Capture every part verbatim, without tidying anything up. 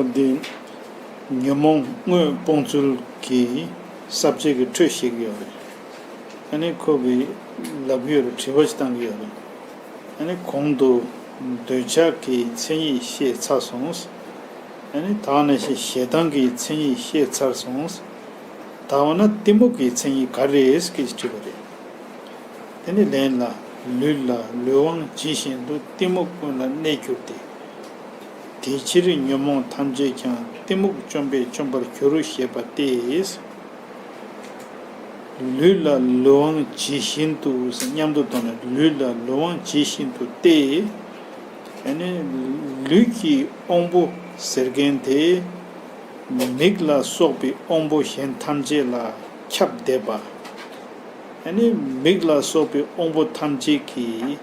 འདི་ཉོན་མོངས་དངོས་སྤོང་ཚུལ་གྱི་ས་བཅད་ཀྱི་འཕྲོས་བཤད་ཀྱི་ཡོད་རེད། ཨ་ནི་ཁོ་གིས་ལབ་ཀྱི་ཡོད་རེད། དྲི་བ་ཞིག་བཏང་གི་ཡོད་རེད། ཨ་ནི་གོང་དུ་འདོད་ཆགས་ཀྱི་མཚན་ཉིད་བཤད་ཚར་སོང་། ཨ་ནི་ད་ག་ནང་བཞིན་ཞེ་སྡང་གི་མཚན་ཉིད་བཤད་ཚར་སོང་། ད་འོ་ན་གཏི་མུག་གི་མཚན་ཉིད་ག་རེ་རེད་ཟེར་དྲིས་པ་རེད། དེ་ནི་ལན་ལ། ལུས་ལ་ལུས་དབང་ཇི་བཞིན་དུ་གཏི་མུག་ཀུན་ལ་གནས་གྱུར་ཏེ། དེ་ཕྱིར་ཉོན་མོངས་ཐམས་ཅད་ཀྱང་གཏི་མུག་བཅོམ་པས་བཅོམ་པར་འགྱུར་ཞེས་པ་སྟེ། ལུས་ལ་ལུས་དབང་ཇི་བཞིན་དུ་ཟེར་མཉམ་དུ་བསྡོམས་ནས་ལུས་ལ་ལུས་དབང་ཇི་བཞིན་དུ་སྟེ། ཨ་ནི་ལུས་ཀྱི་དབང་པོ་ཟེར་མཁན་དེ་མིག་ལ་སོགས་པའི་དབང་པོ་གཞན་ཐམས་ཅད་ལ་ཁྱབ་བསྡད་པ། ཨ་ནི་མིག་ལ་སོགས་པའི་དབང་པོ་ཐམས་ཅད་ཀྱི་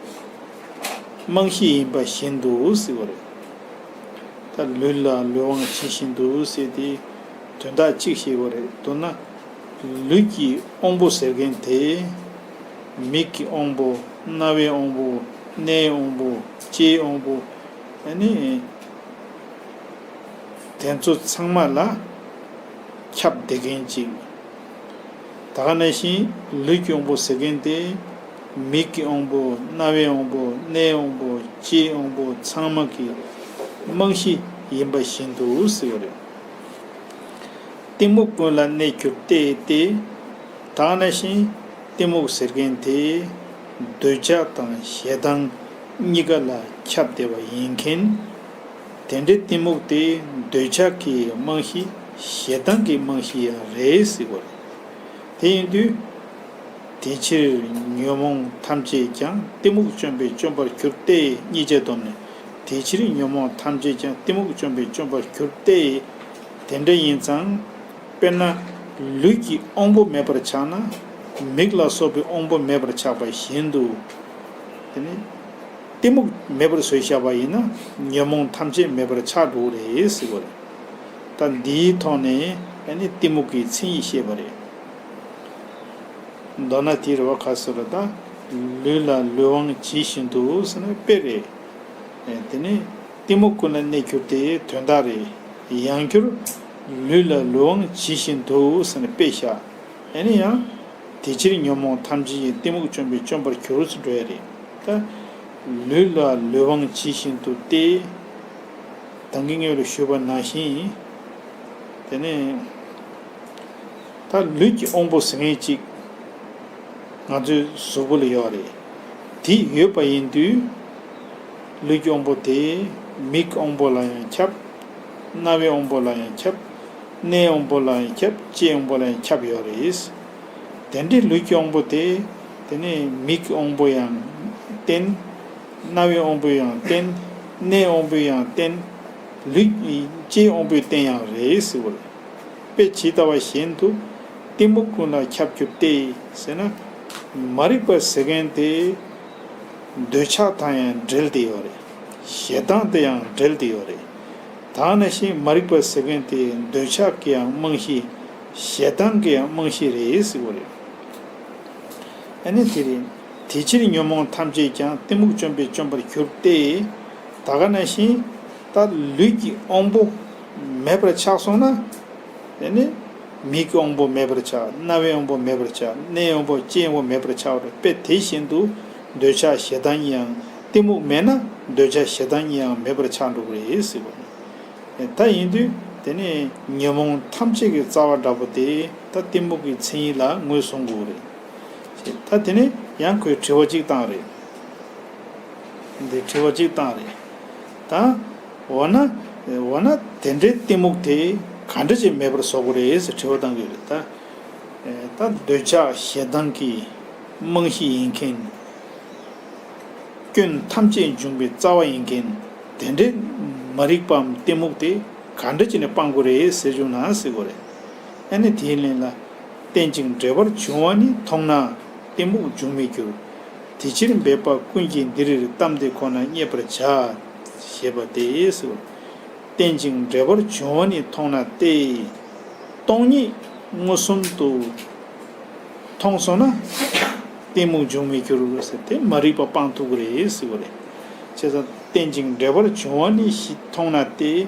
རྨང་གཞི་ཡིན་པ་བཞིན་དུ་ཟེར་བ་རེད། ད་ལུས་ལ་ལུས་དབང་ཇི་བཞིན་དུ་ཟེར་དེ་དོན་དག་གཅིག་བཤད་པ་རེད། མདོར་ན་ལུས་ཀྱི་དབང་པོ་ཟེར་མཁན་དེ་མིག་གི་དབང་པོ། རྣ་བའི་དབང་པོ། སྣའི་དབང་པོ། ལྕེའི་དབང་པོ། ཨ་ནི་དེ་ཚོ་ཚང་མ་ལ་ཁྱབ་བསྡད་མཁན་ཅིག་ད་ག་ནང་བཞིན་ལུས་ཀྱི་དབང་པོ་ཟེར་མཁན་དེ་མིག་གི་དབང་པོ། རྣ་བའི་དབང་པོ། སྣའི་དབང་པོ། ལྕེའི་དབང་པོ་ཚང་མ་གི་རྨང་གཞི་ཡིན་པ་བཞིན་དུ་ཟེར་བ་རེད། གཏི་མུག་ཀུན་ལ་གནས་གྱུར་ཏེ་སྟེ། ད་ག་ནང་བཞིན་གཏི་མུག་ཟེར་མཁན་དེ་འདོད་ཆགས་དང་ཞེ་སྡང་གཉིས་ཀ་ལ་ཁྱབ་བསྡད་པ་ཡིན་མཁན། དེ་འདྲའི་གཏི་མུག་དེ་འདོད་ཆགས་ཀྱི་རྨང་གཞི། ཞེ་སྡང་གི་རྨང་གཞི་ཡང་རེད་ཟེར་བ་རེད། དེ་ཡིན་དུས། དེ་ཕྱིར་ཉོན་མོངས་ཐམས་ཅད་ཀྱང་གཏི་མུག་བཅོམ་པས་བཅོམ་པར་གྱུར་ཏེ། གཉིས་ཆ་བསྡོམས་ནས། དེ་ཕྱིར་ཉོན་མོངས་ཐམས་ཅད་ཀྱང་གཏི་མུག་བཅོམ་པས་བཅོམ་པར་གྱུར་ཏེ། དེ་འདྲ་ཡིན་ཙང་། དཔེར་ན་ལུས་ཀྱི་དབང་པོ་མེད་པར་ཆགས་ན། མིག་ལ་སོགས་པའི་དབང་པོ་མེད་པར་ཆགས་པ་བཞིན་དུ། དེ་ནི་གཏི་མུག་མེད་པར་བཟོས་བཞག་པ་ཡིན་ན་ཉོན་མོངས་ཐམས་ཅད་མེད་པར་ཆགས་འགྲོ་གི་རེད་ཟེར་བ་རེད། ད་འདིའི་ཐོག་ནས་ཨ་ནི་གཏི་མུག་གི་མཚན་ཉིད་བཤད་པ་རེད། མདོར་ན་དེའི་རེ་བ་ག་ཟེར་བ་ད། ལུས་ལ་ལུས་དབང་ཇི་བཞིན་དུ་ཟེར་ན་དཔེ་རེད། དེ་ནི་གཏི་མུག་ཀུན་ལ་གནས་གྱུར་ཏེ་དོན་དག་རེད། ཡང་བསྐྱར་ལུས་ལ་ལུས་དབང་ཇི་བཞིན་དུ་ཟེར་ན་དཔེ་བཞག་ཨ་ནི་ཡང་། དེ་ཕྱིར་ཉོན་མོངས་ཐམས་ཅད་ཀྱི་གཏི་མུག་བཅོམ་པས་བཅོམ་པར་གྱུར་ཟེར་འགྲོ་ཡ་རེད། ད་ལུས་ལ་ལུས་དབང་ཇི་བཞིན་དུ་སྟེ། ད་གིན་སྔོན་ལ་ཞུས་པ་ནང་བཞིན། དེ་ནས་ད་ལུས་ཀྱི་དབང་པོ་ཟེར་མཁན་ཅིག་ང་ཚོའི་གཟུགས་པོ་ལ་ཡོད་རེད། དེ་ཡོད་པ་ཡིན་དུས། ལུས་ཀྱི་དབང་པོ་དེ་མིག་གི་དབང་པོ་ལ་ཡང་ཁྱབ། རྣ་བའི་དབང་པོ་ལ་ཡང་ཁྱབ། སྣའི་དབང་པོ་ལ་ཡང་ཁྱབ། ལྕེའི་དབང་པོ་ལ་ཡང་ཁྱབ་ཡོད་རེད། དེ་འདྲའི་ལུས་ཀྱི་དབང་པོ་དེ། དེ་ནས་མིག་གི་དབང་པོ་ཡང་བརྟེན། རྣ་བའི་དབང་པོ་ཡང་བརྟེན། སྣའི་དབང་པོ་ཡང་བརྟེན། ལུས། ལྕེའི་དབང་པོའི་རྟེན་ཡང་རེད་ཟེར་བ་རེད། དཔེ་ཇི་ལྟ་བ་བཞིན་དུ། གཏི་མུག་ཀུན་ལ་ཁྱབ་གྱུར་ཏེ་ཟེར་ན། མ་རིག་པ་ཟེར་མཁན་དེ། འདོད་ཆགས་དང་ཡང་འབྲེལ་ཏེ་ཡོད་རེད། ཞེ་སྡང་དེ་ཡང་འབྲེལ་ཏེ་ཡོད་རེད། ད་ག་ནང་བཞིན་མ་རིག་པ་ཟེར་མཁན་དེ་འདོད་ཆགས་ཀྱི་ཡང་རྨང་གཞི། ཞེ་སྡང་གི་ཡང་རྨང་གཞི་རེད་ཟེར་བ་རེད། ཨ་ནི་དེ་རེད། དེ་ཕྱིར་ཉོན་མོངས་ཐམས་ཅད་ཀྱང་གཏི་མུག་བཅོམ་པས་བཅོམ་པར་གྱུར་ཏེ། ད་ག་ནང་བཞིན་ད་ལུས་ཀྱི་དབང་པོ་མེད་པར་ཆགས་སོང་ན། དེ་ནི་མིག་གི་དབང་པོ་མེད་པར་ཆགས། རྣ་བའི་དབང་པོ་མེད་པར་ཆགས། སྣའི་དབང་པོ། ལྕེའི་དབང་པོ་མེད་པར་ཆགས་པ་རེད། དཔེ་དེ་བཞིན་དུ་འདོད་ཆགས་ཞེ་སྡང་གཉིས་ཡང་། གཏི་མུག་མེད་ན་འདོད་ཆགས་ཞེ་སྡང་གཉིས་ཡང་མེད་པར་ཆགས་འགྲོ་གི་རེད་ཟེར་བ་རེད། ད་ཡིན་དུས་དེ་ནི་ཉོན་མོངས་ཐམས་ཅད་ཀྱི་རྩ་བ་འདྲ་པོ་དེ་ད་གཏི་མུག་གི་མཚན་ཉིད་ལ་ངོས་བཟུང་དགོས་རེད། ད་དེ་ནི་ཡང་ཁོས་དྲི་བ་གཅིག་བཏང་རེད། འདི་དྲི་བ་གཅིག་བཏང་རེད། ད། འོ་ན། འོ་ན་དེ་འདྲའི་གཏི་མུག་དེ་ག་འདྲ་ཅིག་མེད་པར་བཟོ་དགོས་རེད་ཟེར་དྲི་བ་བཏང་གི་རེད་ད། ད་འདོད་ཆགས་ཞེ་སྡང་གི་རྨང་གཞི་ཡིན་མཁན། སྐྱོན་ཐམས་ཅད་འབྱུང་བའི་རྩ་བ་ཡིན་མཁན། དེ་འདྲའི་མ་རིག་པའམ་གཏི་མུག་དེ་ག་འདྲ་བྱས་ནས་སྤང་དགོས་རེད་ཟེར་བྱུང་ན་ཟེར་དགོས་རེད། ཨ་ནི་དེའི་ལན་ལ། རྟེན་ཅིང་འབྲེལ་པར་འབྱུང་བ་ནི། མཐོང་ན་གཏི་མུག་འབྱུང་མི་འགྱུར། དེ་ཕྱིར་འབད་པ་ཀུན་གྱིས་འདིར། གཏམ་འདི་ཁོ་ན་བསྙད་པར་བྱ། ཞེས་པ་སྟེ་ཟེར། རྟེན་ཅིང་འབྲེལ་པར་འབྱུང་བ་ནི། མཐོང་ན་སྟེ། སྟོང་ཉིད་མངོན་སུམ་དུ་མཐོང་སོང་ན་གཏི་མུག་འབྱུང་མི་འགྱུར་ཟེར་ཏེ་མ་རིག་པ་སྤང་ཐུབ་ཀྱི་རེད་ཟེར་བ་རེད། བྱས་ཙང་རྟེན་ཅིང་འབྲེལ་པར་འབྱུང་བ་ནི་ཞེས་མཐོང་ན་སྟེ།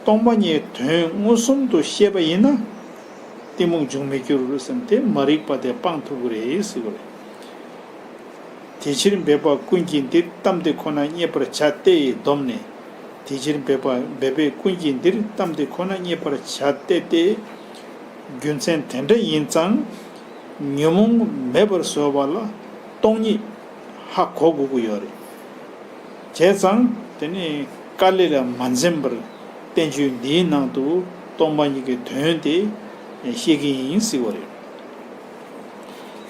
སྟོང་པ་ཉིད་དོན་མངོན་སུམ་དུ་ཤེས་པ་ཡིན་ན། གཏི་མུག་འབྱུང་མི་འགྱུར་ཟེར་ནས་དེ་མ་རིག་པ་དེ་སྤང་ཐུབ་ཀྱི་རེད་ཟེར་གྱི་རེད། དེ་ཕྱིར་འབད་པ་ཀུན་གྱིས་འདིར་གཏམས་དེ་ཁོ་ན་རྙེད་པར་བྱ་སྟེ་སྡོམ་ནས། དེ་ཕྱིར་འབད་པ་འབད་པས་ཀུན་གྱིས་འདིར་གཏམས་དེ་ཁོ་ན་རྙེད་པར་བྱ་སྟེ་སྟེ། རྒྱུ་མཚན་དེ་འདྲ་ཡིན་ཙང་། ཉོན་མོངས་མེད་པར་བཟོ་བ་ལ་སྟོང་ཉིད་ཧ་གོ་དགོས་ཀྱི་ཡོད་རེད། བྱས་ཙང་དེ་ནི་དཀའ་ལས་ལ་མ་འཛེམས་པར་བསྟན་བཅོས་འདིའི་ནང་དུ་སྟོང་པ་ཉིད་ཀྱི་དོན་དེ་བཤད་ཀྱི་ཡིན་ཟེར་བ་རེད།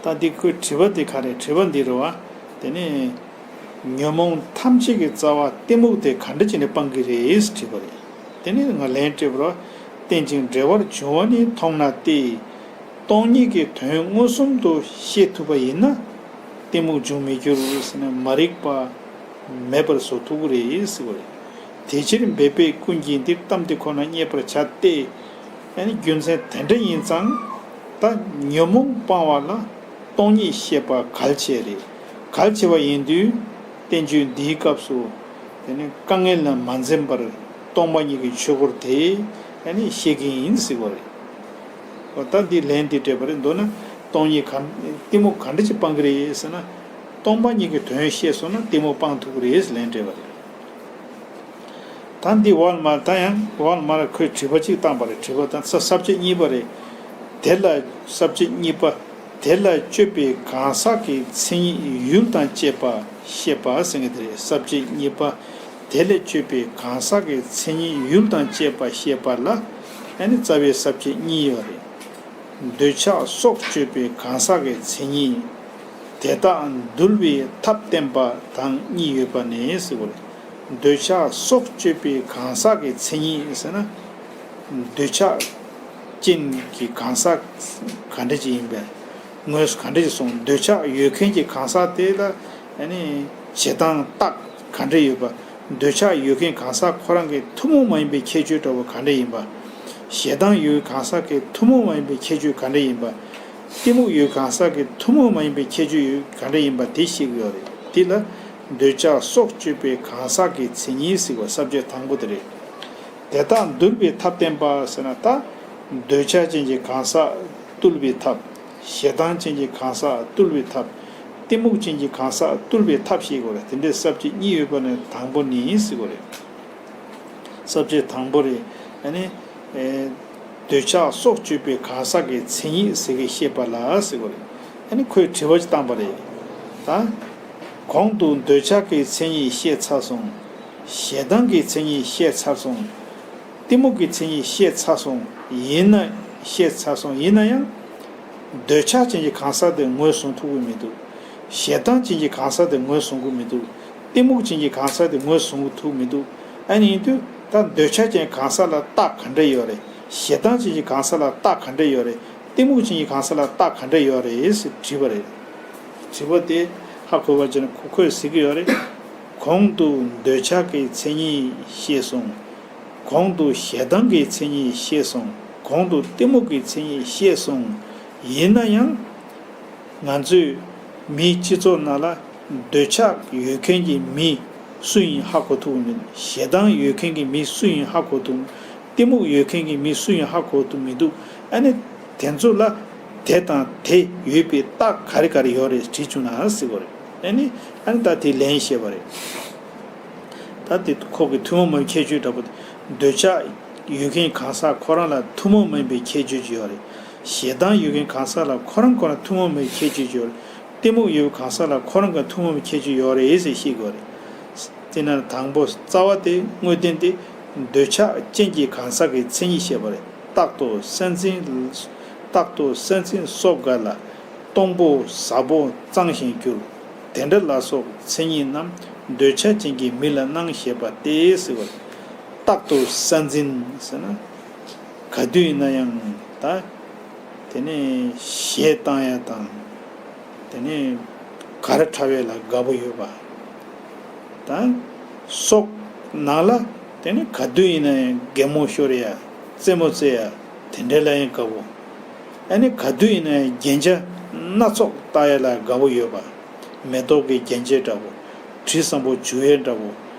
ད་འདི་ཁོའི་དྲི་བ་འདི་ག་རེ་དྲི་བ་འདི་རེད་བ། དེ་ནི་ཉོན་མོངས་ཐམས་ཅད་ཀྱི་རྩ་བ་གཏི་མུག་དེ་ག་འདྲ་བྱས་ནས་སྤང་གི་རེད་དྲིས་པ་རེད། དེ་ནི་ང་ལན་སྤྲད་པར་བརྟེན་ཅིང་འབྲེལ་བར་འབྱུང་བ་ནི་མཐོང་ན་སྟེ། སྟོང་ཉིད་ཀྱི་དོན་མངོན་སུམ་དུ་ཤེས་ཐུབ་པ་ཡིན་ན། གཏི་མུག་འབྱུང་མི་འགྱུར་ཟེར་ནས་མ་རིག་པ་མེད་པར་བཟོ་ཐུབ་ཀྱི་རེད་ཟེར་བ་རེད། དེ་ཕྱིར་འབད་པས་ཀུན་གྱིས་འདིར་གཏམས་དེ་ཁོ་ན་རྙེད་པར་བྱ་སྟེ། ཡང་ན་རྒྱུ་མཚན་དེ་འདྲ་ཡིན་ཙང་། ད་ཉོན་མོངས་སྤང་བ་ལ་སྟོང་ཉིད་ཤེས་པ་གལ་ཆེ་རེད། གལ་ཆེ་བ་ཡིན་དུས་བསྟན་བཅོས་འདིའི་སྐབས་སུ། དེ་ནི་དཀའ་ངལ་ལ་མ་འཛེམས་པར་སྟོང་པ་ཉིད་ཀྱི་ཆོས་འཁོར་དེ་ཡང་ནི་བཤད་ཀྱི་ཡིན་ཟེར་བ་རེད། འོ་ད་འདི་ལན་འདི་སྤྲད་པ་རེད། མདོར་ན་སྟོང་ཉིད་ག་གཏི་མུག་ག་འདྲ་ཅིག་སྤང་གི་རེད་ཟེར་ན། སྟོང་པ་ཉིད་ཀྱི་དོན་ཤེས་སོང་ན་གཏི་མུག་སྤང་ཐུབ་ཀྱི་རེད་ཟེར་ལན་སྤྲད་པ་རེད། ད་འདི་ཝཱལ་མར་ད་ཡང་ཝཱལ་མར་ཁོས་དྲི་བ་གཅིག་བཏང་པ་རེད། དྲི་བ་དང་ས་ས་བཅད་གཉིས་པ་རེད། དེ་ལ་ས་བཅད་གཉིས་པ། དེ་ལ་དཔྱོད་པའི་གང་ཟག་གི་མཚན་ཉིད་ཡུལ་དང་བཅས་པ་བཤད་པ་ཟེར་མཁན་དེ་རེད། ས་བཅད་གཉིས་པ། དེ་ལ་དཔྱོད་པའི་གང་ཟག་གི་མཚན་ཉིད་ཡུལ་དང་བཅས་པ་བཤད་པ་ལ་ཨ་ནི་རྩ་བའི་ས་བཅད་གཉིས་ཡོད་རེད། འདོད་ཆགས་སྲོག་གཅོད་པའི་གང་ཟག་གི་མཚན་ཉིད། དེ་དག་འདུལ་བའི་ཐབས་བསྟན་པ་དང་གཉིས་ཡོད་པ་ནས་ཟེར་བ་རེད། འདོད་ཆགས་སྲོག་གཅོད་པའི་གང་ཟག་གི་མཚན་ཉིད་ཟེར་ན། འདོད་ཆགས་ཅན་གྱི་གང་ཟག་ག་འདྲ་ཅིག་ཡིན་པས། དངོས་སུ་ག་འདྲ་ཅིག་སོང་། འདོད་ཆགས་ཡོད་མཁན་གྱི་གང་ཟག་དེ་ལ་ཨ་ནི་བྱེད་སྟངས་རྟགས་ག་འདྲ་ཡོད་པ། འདོད་ཆགས་ཡོད་མཁན་གང་ཟག་ཁོ་རང་གི་ཐུན་མོང་མ་ཡིན་པའི་ཁྱད་ཆོས་འདྲ་བོ་ག་འདྲ་ཡིན་པ། ཞེ་སྡང་ཡོད་གང་ཟག་གི་ཐུན་མོང་མ་ཡིན་པའི་ཁྱད་ཆོས་ག་འདྲ་ཡིན་པ། གཏི་མུག་ཡོད་གང་ཟག་གི་ཐུན་མོང་མ་ཡིན་པའི་ཁྱད་ཆོས་ཡོད་ག་འདྲ་ཡིན་པ་དེ་ཤེས་ཀྱི་ཡོད་རེད། དེ་ལ་འདོད་ཆགས་སྲོག་གཅོད་པའི་གང་ཟག་གི་མཚན་ཉིད་ཟེར་བ་ས་བཅད་དང་པོ་དེ་རེད། དེ་དག་འདུལ་བའི་ཐབས་བསྟན་པ་ཟེར་ན། ད་འདོད་ཆགས་ཅན་གྱི་གང་ཟག་བཏུལ་བའི་ཐབས། ཞེ་སྡང་ཅན་གྱི་གང་ཟག་བཏུལ་བའི་ཐབས། གཏི་མུག་ཅན་གྱི་གང་ཟག་བཏུལ་བའི་ཐབས་ཤེས་དགོས་རེད། དེ་འདྲའི་ས་བཅད་གཉིས་ཡོད་པ་ནས་དང་པོ་ནི་ཟེར་དགོས་རེད། ས་བཅད་དང་པོ་རེད། ཨ་ནི། ཨེ། འདོད་ཆགས་སྲོག་གཅོད་པའི་གང་ཟག་གི་མཚན་ཉིད་ཟེར་གི་བཤད་པ་ལ་ཟེར་དགོས་རེད། ཨ་ནི་ཁོས་དྲི་བ་ཅིག་བཏང་པ་རེད། ད། གོང་དུ་འདོད་ཆགས་ཀྱི་མཚན་ཉིད་བཤད་ཚར་སོང་། ཞེ་སྡང་གི་མཚན་ཉིད་བཤད་ཚར་སོང་། གཏི་མུག་གི་མཚན་ཉིད་བཤད་ཚར་སོང་། ཡིན་ན། བཤད་ཚར་སོང་། ཡིན་ན་ཡང་། འདོད་ཆགས་ཅན་གྱི་གང་ཟག་དེ་ངོས་བཟུང་ཐུབ་ཀྱི་མི་འདུག། ཞེ་སྡང་ཅན་གྱི་གང་ཟག་དེ་ངོས་བཟུང་གི་མི་འདུག། གཏི་མུག་ཅན་གྱི་གང་ཟག་དེ་ངོས་བཟུང་གི་ཐུབ་མི་འདུག། ཨ་ནི་ཡིན་དུས་ད་འདོད་ཆགས་ཅན་གང་ཟག་ལ་རྟགས་ག་འདྲ་ཡོད་རེད། ཞེ་སྡང་ཅན་གྱི་གང་ཟག་ལ་རྟགས་ག་འདྲ་ཡོད་རེད། གཏི་མུག་ཅན་གྱི་གང་ཟག་ལ་རྟགས་ག་འདྲ་ཡོད་རེད་ཟེར་དྲིས་པ་རེད། དྲི་བ་དེ་ཧ་གོ་བ་བྱས་ན་ཁོ་ཁོས་ཟེར་གྱི་ཡོད་རེད། གོང་དུ་འདོད་ཆགས་ཀྱི་མཚན་ཉིད་བཤད་སོང་། གོང་དུ་ཞེ་སྡང་གི་མཚན་ཉིད་བཤད་སོང་། གོང་དུ་གཏི་མུག་གི་མཚན་ཉིད་བཤད་སོང་། ཡིན་ན་ཡང་། ང་ཚོས་མིའི་སྤྱི་ཚོགས་ནང་ལ་འདོད་ཆགས་ཡོད་མཁན་གྱི་མི་སུ་ཡིན་ཧ་གོ་ཐུབ་མི་འདུག། ཞེ་སྡང་ཡོད་མཁན་གྱི་མི་སུ་ཡིན་ཧ་གོ་ཐུབ། གཏི་མུག་ཡོད་མཁན་གྱི་མི་སུ་ཡིན་ཧ་གོ་ཐུབ་མི་འདུག། ཨ་ནི་དེ་ཚོ་ལ་དེ་དང་དེ་ཡོད་པའི་རྟགས་ག་རེ་ག་རེ་ཡོད་རེད་དྲིས་བྱུང་ན་ཟེར་བ་རེད། ཨ་ནི་ཨ་ནི་ད་དེ་ལན་བཤད་པ་རེད། ད་དེ་ཁོ་གི་ཐུན་མོང་མ་ཡིན་ཁྱད་ཆོས་འདྲ་པོ་དེ། འདོད་ཆགས་ཡོད་མཁན་གང་ཟག་ཁོ་རང་ལ་ཐུན་མོང་མ་ཡིན་པའི་ཁྱད་ཆོས་ཅིག་ཡོད་རེད། ཞེ་སྡང་ཡོད་མཁན་གང་ཟག་ལ་ཁོ་རང་ཁོ་རང་ཐུན་མོང་མ་ཡིན་ཁྱད་ཆོས་ཅིག་ཡོད་རེད། གཏི་མུག་ཡོད་པའི་གང་ཟག་ལ་ཁོ་རང་གི་ཐུན་མོང་མ་ཡིན་ཁྱད་ཆོས་ཡོད་རེད་ཟེར་བཤད་ཀྱི་ཡོད་རེད། དེ་ན་དང་པོ་རྩ་བ་དེ་དངོས་བསྟན་དེ་འདོད་ཆགས་ཅན་གྱི་གང་ཟག་གི་མཚན་ཉིད་བཤད་པ་རེད། རྟག་ཏུ་སེམས་ཅན། རྟག་ཏུ་སེམས་ཅན་སོ་ག་ལ། སྟོང་པོ་ཟབ་པོ་གཙང་ཞིང་གྱུར། དེ་འདྲ་ལ་སོགས་མཚན་ཉིད་རྣམས་འདོད་ཆགས་ཅན་གྱི་མི་ལ་སྣང་ཞེས་པ་སྟེ་ཟེར་བ། རྟག་ཏུ་ས་འཛིན་ཟེར་ན། ག་དུས་ཡིན་ན་ཡང་ད། དེ་ནས་གཞས་བཏང་ཡ་དང་། དེ་ནས་གར་འཁྲབ་ཡ་ལ་དགའ་པོ་ཡོད་པ། ད། སོག་ནང་ལ་དེ་ནས་ག་དུས་ཡིན་ན་ཡང་གད་མོ་ཤོར་ཡ། རྩེད་མོ་རྩེ་ཡ། དེ་འདྲ་ལ་ཡང་དགའ་པོ། ཨ་ནི་ག་དུས་ཡིན་ན་ཡང་རྒྱན་ཆ་སྣ་ཚོགས་བཏགས་ཡ་ལ་དགའ་པོ་ཡོད་པ། མེ་ཏོག་གི་རྒྱན་ཆ་འདྲ་པོ། དྲི་བཟང་པོ་བྱུག་ཡ་འདྲ་པོ།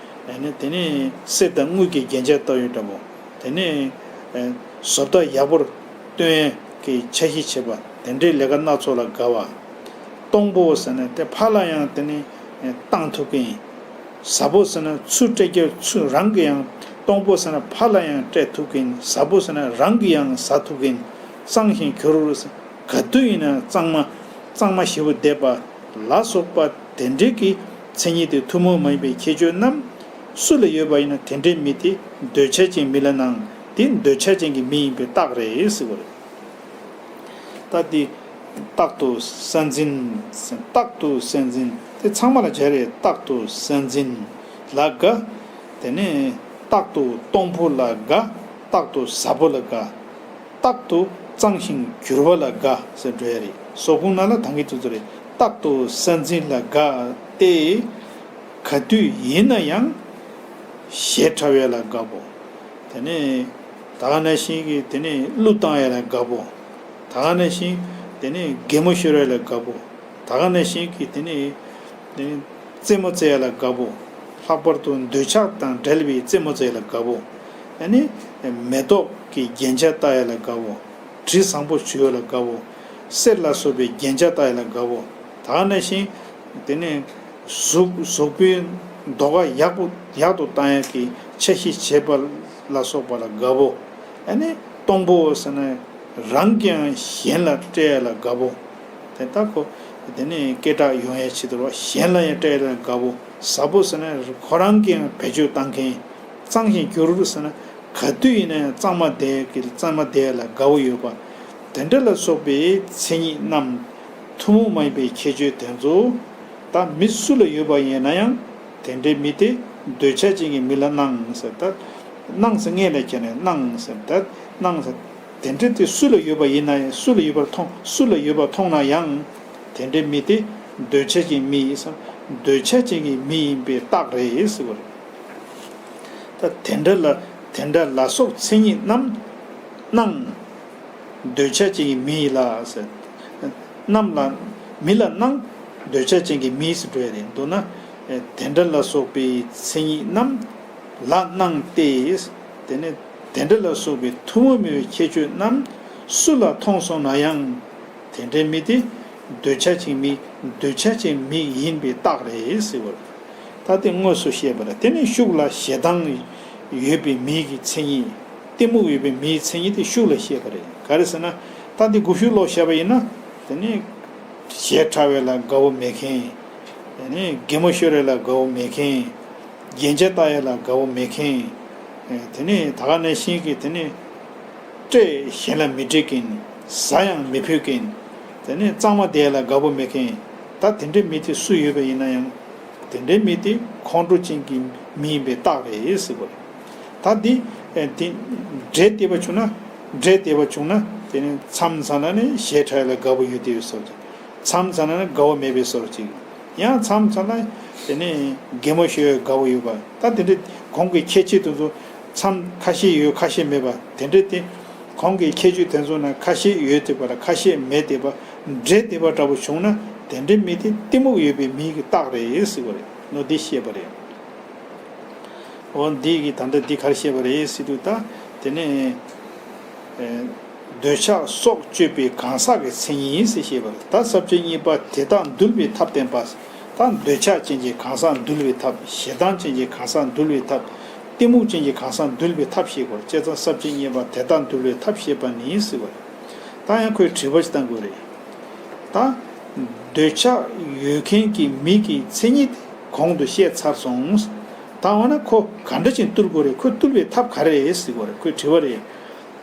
ཨ་ནི་དེ་ནས་གསེར་དང་དངུལ་གྱི་རྒྱན་ཆ་བཏགས་ཡོད་འདྲ་པོ། དེ་ནས་ཨེ་བཟོ་ལྟ་ཡག་པོར་སྟོན་ཡས་ཀྱི་འཆར་གཞི་བྱེད་པ་དེ་འདྲའི་ལས་ཀ་སྣ་ཚོགས་ལ་དགའ་བ། གཏོང་ཕོད་ཟེར་ནས་དེ་ཕར་ལ་ཡང་དེ་ནས་ཨེ་བཏང་ཐུབ་མཁན། ཟ་ཕོད་ཟེར་ན་ཚུར་སྤྲད་རྒྱུ་ཚུར་རང་གིས་ཡང་གཏོང་ཕོད་ཟེར་ན་ཕར་ལ་ཡང་སྤྲད་ཐུབ་མཁན། ཟ་ཕོད་ཟེར་ན་རང་གིས་ཡང་ཟ་ཐུབ་མཁན། གཙང་ཞིང་གྱུར་ག་དུས་ཡིན་ན་གཙང་མ་གཙང་མ་ཞེ་པོ་བསྡད་པ་ལ་སོགས་པ་དེ་འདྲའི་གི་མཚན་ཉིད་དེ་ཐུན་མོང་མ་ཡིན་པའི་ཁྱད་ཆོས་རྣམས་སུ་ལ་ཡོད་པ་ཡིན་ན་དེ་འདྲའི་མི་དེ་འདོད་ཆགས་ཅན་མི་ལ་སྣང་། དེ་འདོད་ཆགས་ཅན་གྱི་མི་ཡིན་པའི་རྟགས་རེད་ཟེར་བ་རེད། ད་དེ་རྟག་ཏུ་གསལ་འཛིན། རྟག་ཏུ་གསལ་འཛིན་དེ་ཚང་མ་ལ་སྦྱར་རེད། རྟག་ཏུ་གསལ་འཛིན་ལ་དགའ། དེ་ནས་རྟག་ཏུ་གཏོང་ཕོད་ལ་དགའ། རྟག་ཏུ་ཟ་ཕོད་ལ་དགའ། རྟག་ཏུ་གཙང་ཞིང་གྱུར་པ་ལ་དགའ་ཟེར་འགྲོ་ཡ་རེད། ཟོག་གུང་ནང་ལ་ད་གིན་དུས་ཚོད་རེད། རྟག་ཏུ་གསལ་འཛིན་ལ་དགའ་སྟེ། ག་དུས་ཡིན་ན་ཡང་ཞེ་ཕྲ་བ་ལ་དགའ་བོ། དེ་ནས་ད་ག་ནང་བཞིན་གྱི་དེ་ནས་གླུ་བཏང་ཡ་ལ་དགའ་བོ། ད་ག་ནང་བཞིན་དེ་ནས་གད་མོ་ཤོར་ཡ་ལ་དགའ་བོ། ད་ག་ནང་བཞིན་གྱི་དེ་ནས་དེ་ནས་རྩེད་མོ་རྩེ་ཡ་ལ་དགའ་བོ། ལྷག་པར་དུ་འདོད་ཆགས་དང་བྲལ་བའི་རྩེད་མོ་རྩེ་ཡ་ལ་དགའ་བོ། ཨ་ནི་མེ་ཏོག་གི་རྒྱན་ཆ་བཏགས་ཡ་ལ་དགའ་བོ། དྲི་བཟང་པོ་བྱུག་ཡ་ལ་དགའ་བོ། གསེར་ལ་སོགས་པའི་རྒྱན་ཆ་བཏགས་ཡ་ལ་དགའ་བོ། ད་ག་ནང་བཞིན་དེ་ནས་གཟུགས་གཟུགས་པོའི་མདོག་ཁ་ཡག་པོ་ཡག་ཏུ་བཏང་ཡ་གི་འཆར་གཞི་བྱེད་པ་ལ་སོགས་པ་ལ་དགའ་བོ། ཨ་ནི་གཏོང་ཕོད་ཟེར་ན་རང་གིས་ཡང་གཞན་ལ་སྤྲད་ཡ་ལ་དགའ་བོ། དེ་ལྟར་ཁོ་དེ་ནས་སྐད་གྲགས་ཡོང་ཡ་ཆེད་དུ་གཞན་ལ་ཡང་སྤྲད་ཡ་ལ་དགའ་བོ། ཟ་ཕོད་ཟེར་ན་ཁོ་རང་གིས་ཡང་བེད་སྤྱོད་བཏང་མཁན། གཙང་ཞིང་གྱུར་ཟེར་ན་ག་དུས་ཡིན་ན་ཡང་གཙང་མ་བསྡད་ཀྱི་གཙང་མ་བསྡད་ལ་དགའ་བོ་ཡོད་པ། དེ་འདྲ་ལ་སོགས་པའི་མཚན་ཉིད་རྣམས་ཐུན་མོང་མ་ཡིན་པའི་ཁྱད་ཆོས་དེ་ཚོ་ད་མི་སུ་ལ་ཡོད་པ་ཡིན་ན་ཡང་དེ་འདྲའི་མི་དེ་འདོད་ཆགས་ཅན་གྱི་མི་ལ་སྣང་ཟེར། ད་སྣང་ཟེར་སྔོན་ལ་ཁྱེར་ནས་སྣང་ཟེར། ད་སྣང་ཟེར། དེ་འདྲ་དེ་སུ་ལ་ཡོད་པ་ཡིན་ན་ཡང་སུ་ལ་ཡོད་པར་མཐོང་སུ་ལ་ཡོད་པར་མཐོང་ན་ཡང་དེ་འདྲའི་མི་དེ་འདོད་ཆགས་ཅན་མི་ཡིན་ཟེར། འདོད་ཆགས་ཅན་གྱི་མི་ཡིན་པའི་རྟགས་རེད་ཟེར་བ་རེད། ད་དེ་འདྲ་ལ་དེ་འདྲ་ལ་སོགས་མཚན་ཉིད་རྣམས་སྣང་། འདོད་ཆགས་ཅན་གྱི་མི་ཡིན་ལ་ཟེར། རྣམས་ལ་མི་ལ་སྣང་། འདོད་ཆགས་ཅན་གྱི་མི་ཟེར་འགྲོ་ཡ་རེད། མདོར་ན་དེ་འདྲ་ལ་སོགས་པའི་མཚན་ཉིད་རྣམས་ལ་སྣང་སྟེ། དེ་ནས་དེ་འདྲ་ལ་སོགས་པའི་ཐུན་མོང་མེད་པའི་ཁྱད་ཆོས་རྣམས་སུ་ལ་མཐོང་སོང་ན་ཡང་། དེ་འདྲའི་མི་དེ་འདོད་ཆགས་ཅན་མི་འདོད་ཆགས་ཅན་མི་ཡིན་པའི་རྟགས་རེད་ཟེར་བ་རེད། ད་དེ་དངོས་སུ་བཤད་པ་རེད། དེ་ནས་ཤུགས་ལ་ཞེ་སྡང་ཡོད་པའི་མི་གི་མཚན་ཉིད། གཏི་མུག་ཡོད་པའི་མིའི་མཚན་ཉིད་དེ་ཤུགས་ལ་བཤད་པ་རེད། ག་རེ་ཟེར་ན། ད་འདི་དགུ་ཤུགས་ལོག་བཤད་པ་ཡིན་ན། དེ་ནི་ཞེ་ཕྲ་བའི་ལ་དགའ་བོ་མེད་མཁན། དེ་ནི་གད་མོ་ཤོར་བའི་ལ་དགའ་བོ་མེད་མཁན། རྒྱན་ཆ་བཏགས་ཡ་ལ་དགའ་བོ་མེད་མཁན། དེ་ནི་ད་ག་ནང་བཞིན་གྱི་དེ་ནི་སྤྲད་གཞན་ལ་མི་སྤྲད་མཁན། ཟ་ཡང་མི་ཕོད་མཁན། དེ་ནི་གཙང་མ་བསྡད་ཡ་ལ་དགའ་བོ་མེད་མཁན། ད་དེ་འདྲའི་མི་དེ་སུ་ཡོད་པ་ཡིན་ན་ཡང་། དེ་འདྲའི་མི་དེ་ཁོང་ཁྲོ་ཅན་གྱི་མི་ཡིན་པའི་རྟགས་རེད་ཟེར་བ་རེད། ད་འདི་ཨེ་དེ་འདྲེས་བསྡད་པ་བྱུང་ན། འདྲེས་བསྡད་པ་བྱུང་ན་དེ་ནི་མཚམས་མཚམས་ལ་ནི་ཞེ་ཕྲ་ལ་དགའ་བོ་ཡོད་བསྡད་པའི་བཟོ་ཅིག་མཚམས་མཚམས་ལ་ནི་དགའ་བོ་མེད་པའི་བཟོ་ཅིག་ཡང་མཚམས་མཚམས་ལ་དེ་ནི་གད་མོ་ཤོར་བའི་དགའ་བོ་ཡོད་པ། ད་དེ་འདྲའི་གོང་གི་ཁྱད་ཆོས་དེ་ཚོ་མཚམས་ཁ་ཤས་ཡོད་ཁ་ཤས་མེད་པ་དེ་འདྲའི་དེ། གོང་གི་ཁྱད་ཆོས་དེ་ཚོ་ནང་ཁ་ཤས་ཡོད་བསྡད་པ་ལ་ཁ་ཤས་མེད་བསྡད་པ། འདྲེས་བསྡད་པ་འདྲ་པོ་བྱུང་ན་དེ་འདྲའི་མི་དེ་གཏི་མུག་ཡོད་པའི་མི་གི་རྟགས་རེད་ཟེར་བ་རེད། ནོ་འདི་བཤད་པ་རེད། འོ་འདི་གི་ད་ལྟ་འདི་ག་རེ་བཤད་པ་རེད་ཟེར་དུས། ད་དེ་ནས་ཨེ་འདོད་ཆགས་སྲོག་གཅོད་པའི་གང་ཟག་གི་མཚན་ཉིད་ཟེར་བཤད་པ་རེད། ད་ས་བཅད་གཉིས་པ་དེ་དག་འདུལ་བའི་ཐབས་བསྟན་པ། ད་འདོད་ཆགས་ཅན་གྱི་གང་ཟག་འདུལ་བའི་ཐབས། ཞེ་སྡང་ཅན་གྱི་གང་ཟག་འདུལ་བའི་ཐབས། གཏི་མུག་ཅན་གྱི་གང་ཟག་འདུལ་བའི་ཐབས་བཤད་དགོས་རེད། བྱས་ཙང་ས་བཅད་གཉིས་པ་དེ་དག་འདུལ་བའི་ཐབས་བཤད་པ་ནི་ཟེར་བ་རེད། ད་ཡང་ཁོས་དྲི་བ་ཞིག་བཏང་དགོས་རེད། ད་འདོད་ཆགས་ཡོད་མཁན་གྱི་མི་གི་མཚན་ཉིད་དེ་གོང་དུ་བཤད་ཚར་སོང་། ད་འོ་ན་ཁོ་ག་འདྲ་ཅིག་བཏུལ་དགོས་རེད། ཁོ་བཏུལ་བའི་ཐབས་ག་རེ་རེད་ཟེར་དགོས་རེད། ཁོས་དྲི་བ་རེད།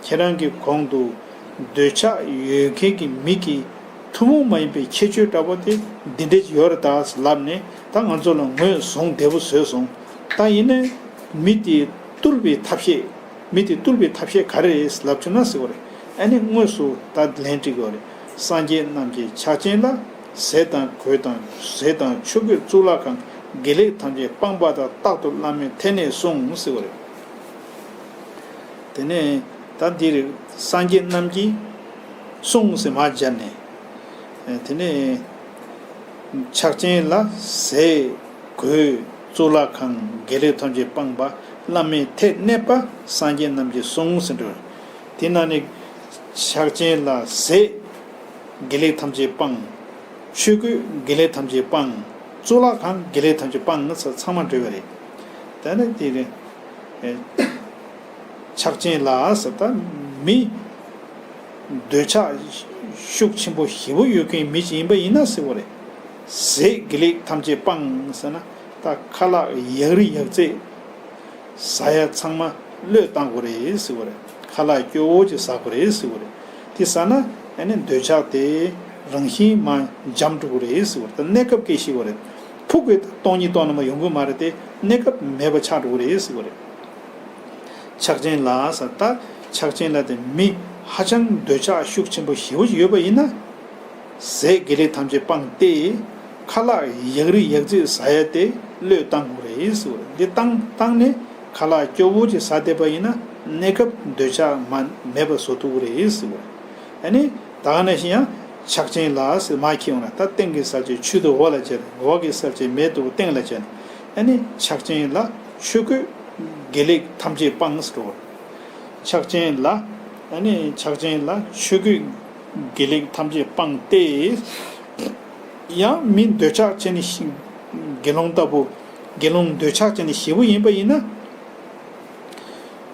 ཁྱེད་རང་གི་གོང་དུ་འདོད་ཆགས་ཡོད་མཁན་གྱི་མི་གི་ཐུན་མོང་མ་ཡིན་པའི་ཁྱད་ཆོས་འདྲ་པོ་དེ་འདི་འདྲས་ཡོད་རེད་ད་ལབ་ནས། ད་ང་ཚོ་ལ་ངོས་བཟུང་བདེ་པོ་བཟོས་སོང་། ད་ཡིན་ནའི་མི་དེ་བཏུལ་བའི་ཐབས་ཤེས། མི་དེ་བཏུལ་བའི་ཐབས་ཤེས་ག་རེ་རེད་ལབ་བྱུང་ན་ཟེར་བ་རེད། ཨ་ནི་དངོས་སུ་ད་ལན་འབྲི་དགོས་རེད། སངས་རྒྱས་རྣམས་ཀྱི་ཕྱག་ཆེན་ལ། ཟས་དང་གོས་དང་ཟས་དང་ཆོས་གོས་གཙུག་ལག་ཁང་། དགེ་ལེགས་ཐམས་ཅད་སྤངས་པ་དང་། རྟག་ཏུ་བླ་མའི་ཐད་ནས་བསྲུང་ཟེར་བ་རེད། དེ་ནས་ད་འདིར་སངས་རྒྱས་རྣམས་ཀྱིས་བསྲུང་ཟེར་མར་སྦྱར་ནས། ཨེ་དེ་ནས་ཕྱག་ཆེན་ལ་ཟས་གོས་གཙུག་ལག་ཁང་། དགེ་ལེགས་ཐམས་ཅད་སྤངས་པ། བླ་མའི་ཐད་གནས་པ་སངས་རྒྱས་རྣམས་ཀྱིས་གསུངས་ཟེར་འགྲོ། དེ་ན་ནི་ཕྱག་ཆེན་ལ་ཟས་དགེ་ལེགས་ཐམས་ཅད་སྤངས། ཆོས་གོས་དགེ་ལེགས་ཐམས་ཅད་སྤངས། གཙུག་ལག་ཁང་དགེ་ལེགས་ཐམས་ཅད་སྤངས་ཟེར་ཚང་མ་འགྲོ་བ་རེད། ད་ནི་དེ་རེད། ཕྱག་ཆེན་ལ་ཟེར་ད་མི་འདོད་ཆགས་ཤུགས་ཆེན་པོ་ཞེ་པོ་ཡོད་མཁན་མི་ཞིག་ཡིན་པ་ཡིན་ན་ཟེར་བ་རེད། ཟས་དགེ་ལེགས་ཐམས་ཅད་སྤངས་ཟེར་ན་ད་ཁ་ལག་ཡག་རི་ཡག་རྩེ་ཟ་ཡ་ཚང་མ་བློས་བཏང་དགོས་རེད་ཟེར་བ་རེད། ཁ་ལག་སྐྱོ་བོ་ཅིག་ཟ་དགོས་རེད་ཟེར་བ་རེད། དེ་ཟ་ན་ཨ་ནི་འདོད་ཆགས་དེ་རང་བཞིན་མར་འཇམ་འགྲོ་གི་རེད་ཟེར་བ་རེད། ད་གནས་སྐབས་སྐད་ཆ་བཤད་པ་རེད། ཕུགས་ཀྱི་སྟོང་ཉིད་སྟོང་ནས་མར་ཡོང་གི་མ་རེད་དེ། གནས་སྐབས་མེད་པ་ཆགས་འགྲོ་གི་རེད་ཟེར་བ་རེད། ཕྱག་ཆེན་ལ་ཟེར་ད་ཕྱག་ཆེན་ལ་དེ་མི་ཧ་ཅང་འདོད་ཆགས་ཤུགས་ཆེན་པོ་ཞེ་པོ་ཅིག་ཡོད་པ་ཡིན་ན། ཟས་དགེ་ལེགས་ཐམས་ཅད་སྤངས་ཏེ། ཁ་ལག་ཡག་རི་ཡག་རྩེ་ཟ་ཡ་དེ་བློས་བཏང་དགོས་རེད་ཟེར་བ་རེད། འདི་བཏང་བཏང་ནས་ཁ་ལག་སྐྱོ་བོ་ཅིག་ཟ་བསྡད་པ་ཡིན་ན་གནས་སྐབས་འདོད་ཆགས་མ་མེད་པ་བཟོ་ཐུབ་ཀྱི་རེད་ཟེར་བ་རེད། ཨ་ནི་ད་ག་ནང་བཞིན་ཡང་ཕྱག་ཆེན་ལ་ཟེར་མར་འཁྱེར་ཡོང་ན་ད་སྟེང་གི་གསལ་བྱེད་ཆུ་དང་འོ་ལ་སྦྱར། འོག་གི་གསལ་བྱེད་མེ་དང་སྟེང་ལ་སྦྱར། ཨ་ནི་ཕྱག་ཆེན་ལ་ཆོས་གོས་དགེ་ལེགས་ཐམས་ཅད་སྤངས་ཟེར་བ་རེད། ཕྱག་ཆེན་ལ། ཨ་ནི་ཕྱག་ཆེན་ལ་ཆོས་གོས་དགེ་ལེགས་ཐམས་ཅད་སྤངས་ཏེ། ཡང་མི་འདོད་ཆགས་ཅན་ནི་ཤི་དགེ་སློང་ལྟ་བུ། དགེ་སློང་འདོད་ཆགས་ཅན་ནི་ཞེ་པོ་ཡིན་པ་ཡིན་ན།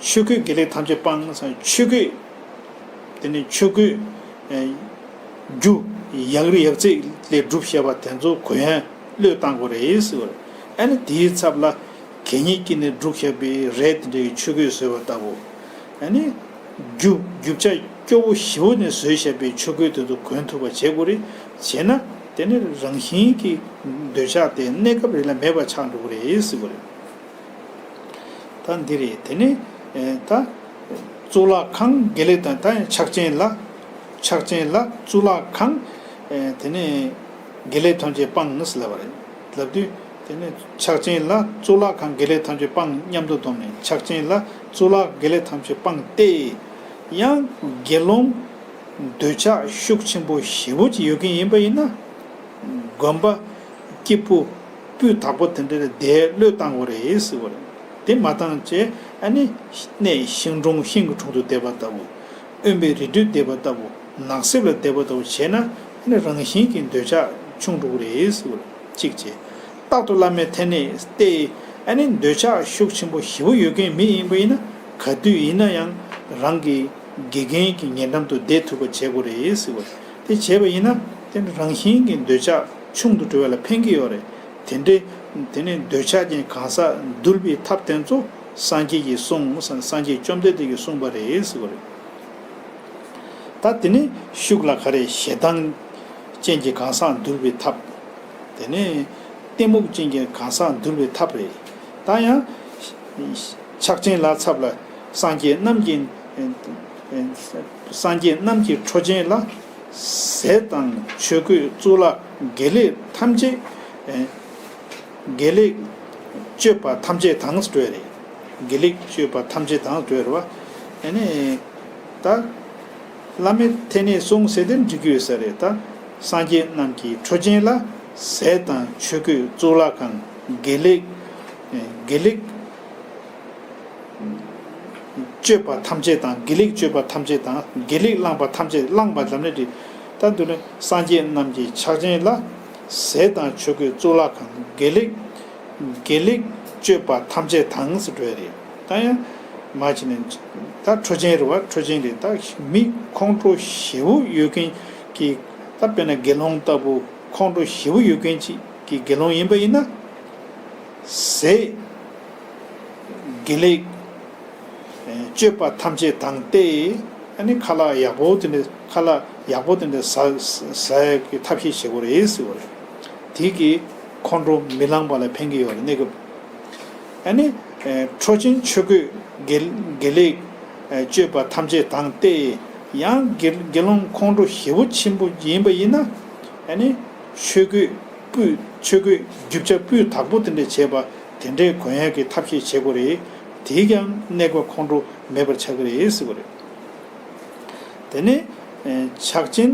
ཆོས་གོས་དགེ་ལེགས་ཐམས་ཅད་སྤངས་ཟེར་ཆོས་གོས། དེ་ནི་ཆོས་གོས། ཨེ། རྒྱུ། ཡག་རི་ཡག་རྩེ་ལས་གྲུབ་བྱས་པ་དེ་ཚོ་གོན་ཡ་བློས་བཏང་དགོས་རེད་ཟེར་བ་རེད། ཨ་ནི་དེའི་ཚབ་ལ་གད་སྙིགས་ཀྱིས་ནི་བསྒྲུབས་བཞག་པའི་རས་དེ་འདྲའི་ཆོས་གོས་བཟོས་པ་ལྟ་བུ། ཨ་ནི་རྒྱུ་རྒྱུ་ཆ་སྐྱོ་བོ་ཞེ་པོ་ནས་བཟོས་བཞག་པའི་ཆོས་གོས་དེ་ཚོ་གོན་ཐུབ་པ་བྱེད་དགོས་རེད། བྱས་ན་དེ་ནི་རང་བཞིན་གྱི་འདོད་ཆགས་དེ་གནས་སྐབས་རེ་ལ་མེད་པ་ཆགས་འགྲོ་གི་རེད་ཟེར་བ་རེད། ད་འདི་རེད། དེ་ནས་ད་གཙུག་ལག་ཁང་དགེ་ལེགས་དང་ད་ཕྱག་ཆེན་ལ། ཕྱག་ཆེན་ལ་གཙུག་ལག་ཁང་། དེ་ནས་དགེ་ལེགས་ཐམས་ཅད་སྤངས་ཟེར་ལབ་པ་རེད། ལབ་དུས་དེ་ནས་ཕྱག་ཆེན་ལ་གཙུག་ལག་ཁང་དགེ་ལེགས་ཐམས་ཅད་སྤངས་མཉམ་དུ་བསྡོམས་ནས་ཕྱག་ཆེན་ལ་གཙུག་ལག་དགེ་ལེགས་ཐམས་ཅད་སྤངས་ཏེ། ཡང་དགེ་སློང་འདོད་ཆགས་ཤུགས་ཆེན་པོ་ཞེ་པོ་ཅིག་ཡོད་མཁན་ཡིན་པ་ཡིན་ན། དགོན་པ་སྐྱིད་པོ་སྤུས་དག་པོ་དེ་འདྲ་ལ་བསྡད་བློས་བཏང་དགོས་རེད་ཟེར་བ་རེད། དེ་མ་བཏང་བྱས་ཨ་ནི་གནས་ཤིང་དྲུང་ཤིང་གི་དྲུང་དུ་བསྡད་པ་ལྟ་བུ། དབེན་པའི་རི་ཁྲོད་བསྡད་པ་ལྟ་བུ། ནགས་གསེབ་ལ་བསྡད་པ་ལྟ་བུ་བྱས་ན་ཨ་ནི་རང་བཞིན་གྱིས་འདོད་ཆགས་ཆུང་འགྲོ་གི་རེད་ཟེར་བ་རེད། གཅིག་བྱས། རྟག་ཏུ་བླ་མའི་ཐད་གནས་ཏེ། ཨ་ནི་འདོད་ཆགས་ཤུགས་ཆེན་པོ་ཞེ་པོ་ཡོད་མཁན་མི་ཡིན་པ་ཡིན་ན་ག་དུས་ཡིན་ན་ཡང་རང་གི་དགེ་རྒན་གྱི་ཉེ་འགྲམ་དུ་བསྡད་ཐུབ་པ་བྱེད་དགོས་རེད་ཟེར་བ་རེད། དེ་བྱས་པ་ཡིན་ན་དེ་ནི་རང་བཞིན་གྱིས་འདོད་ཆགས་ཆུང་དུ་འགྲོ་བ་ལ་ཕན་གྱི་ཡོད་རེད། དེ་འདྲའི་དེ་ནས་འདོད་ཆགས་ཀྱི་གང་ཟག་འདུལ་བའི་ཐབས་དེ་ཚོ་སངས་རྒྱས་ཀྱིས་གསུངས། སངས་རྒྱས་བཅོམ་ལྡན་འདས་ཀྱིས་གསུངས་པ་རེད་ཟེར་བ་རེད། ད་དེ་ནས་ཤུགས་ལ་ག་རེ་ཞེ་སྡང་ཅན་གྱི་གང་ཟག་འདུལ་བའི་ཐབས། དེ་ནས་གཏི་མུག་ཅན་གྱི་གང་ཟག་འདུལ་བའི་ཐབས་རེད། ད་ཡང་ཕྱག་ཆེན་ལ་ཚབ་ལ་སངས་རྒྱས་རྣམས་ཀྱི། སངས་རྒྱས་རྣམས་ཀྱི་ཁྲོ་ཆེན་ལ། ཟས་དང་ཆོས་གོས་གཙུག་ལག་དགེ་ལེགས་ཐམས་ཅད། དགེ་ལེགས་སྤྱོད་པ་ཐམས་ཅད་དང་ཟེར་བ་རེད། དགེ་ལེགས་སྤྱོད་པ་ཐམས་ཅད་དང་ཟེར་བ་རེད་བ། ཨ་ནི། ད། བླ་མའི་ཐད་ནས་གསུངས་ཟེར་དེ་འགྲིག་གི་ཡོད་ས་རེད་ད། སངས་རྒྱས་རྣམས་ཀྱི་ཁྲོ་ཆེན་ལ། ཟས་དང་ཆོས་གོས་གཙུག་ལག་ཁང་། དགེ་ལེགས། དགེ་ལེགས། སྤྱོད་པ་ཐམས་ཅད་དང་དགེ་ལེགས་སྤྱོད་པ་ཐམས་ཅད་དང་དགེ་ལེགས་བླངས་པ་ཐམས་ཅད་བླངས་པ་ལབ་ནས་འགྲིག་ད་འདི་ནི་སངས་རྒྱས་རྣམས་ཀྱི་ཕྱག་ཆེན་ལ། ཟས་དང་ཆོས་གོས་གཙུག་ལག་ཁང་། དགེ་ལེགས། དགེ་ལེགས་སྤྱོད་པ་ཐམས་ཅད་དང་ཟེར་འགྲོ་ཡ་རེད། ད་ཡང་མ་བྱས་ནས་ད་ཁྲོ་ཆེན་རེད་བ། ཁྲོ་ཆེན་རེད། ད་མི་ཁོང་ཁྲོ་ཞེ་པོ་ཡོད་མཁན་གྱི་ད་དཔེར་ན་དགེ་སློང་ལྟ་བུ་ཁོང་ཁྲོ་ཞེ་པོ་ཡོད་མཁན་ཅིག་གི་དགེ་སློང་ཡིན་པ་ཡིན་ན། ཟས། དགེ་ལེགས། སྤྱོད་པ་ཐམས་ཅད་དང་སྟེ། ཨ་ནི་ཁ་ལག་ཡག་པོ་དེ་འདྲ་ཁ་ལག་ཡག་པོ་དེ་འདྲ་ཟ་ཟ་ཡག་གི་ཐབས་ཤེས་བྱེད་དགོས་རེད་ཟེར་བ་རེད། དེ་གིས་ཁོང་ཁྲོ་མི་ལངས་པ་ལ་ཕན་གྱི་ཡོད་རེད་གནས་སྐབས། ཨ་ནི། ཁྲོ་ཆེན་ཆོས་གོས་དགེ་དགེ་ལེགས། སྤྱོད་པ་ཐམས་ཅད་དང་སྟེ། ཡང་དགེ་དགེ་སློང་ཁོང་ཁྲོ་ཞེ་པོ་ཆེན་པོ་ཡིན་པ་ཡིན་ན། ཨ་ནི། ཆོས་གོས། སྤུས་ཆོས་གོས་རྒྱུ་ཆ་སྤུས་དག་པོ་དེ་འདྲ་བྱས་པ་དེ་འདྲའི་གོན་ཡག་གི་ཐབས་ཤེས་བྱེད་དགོས་རེད། དེས་ཀྱང་གནས་སྐབས་ཁོང་ཁྲོ་མེད་པར་ཆགས་ཀྱི་རེད་ཟེར་བ་རེད། དེ་ནས་ཕྱག་ཆེན་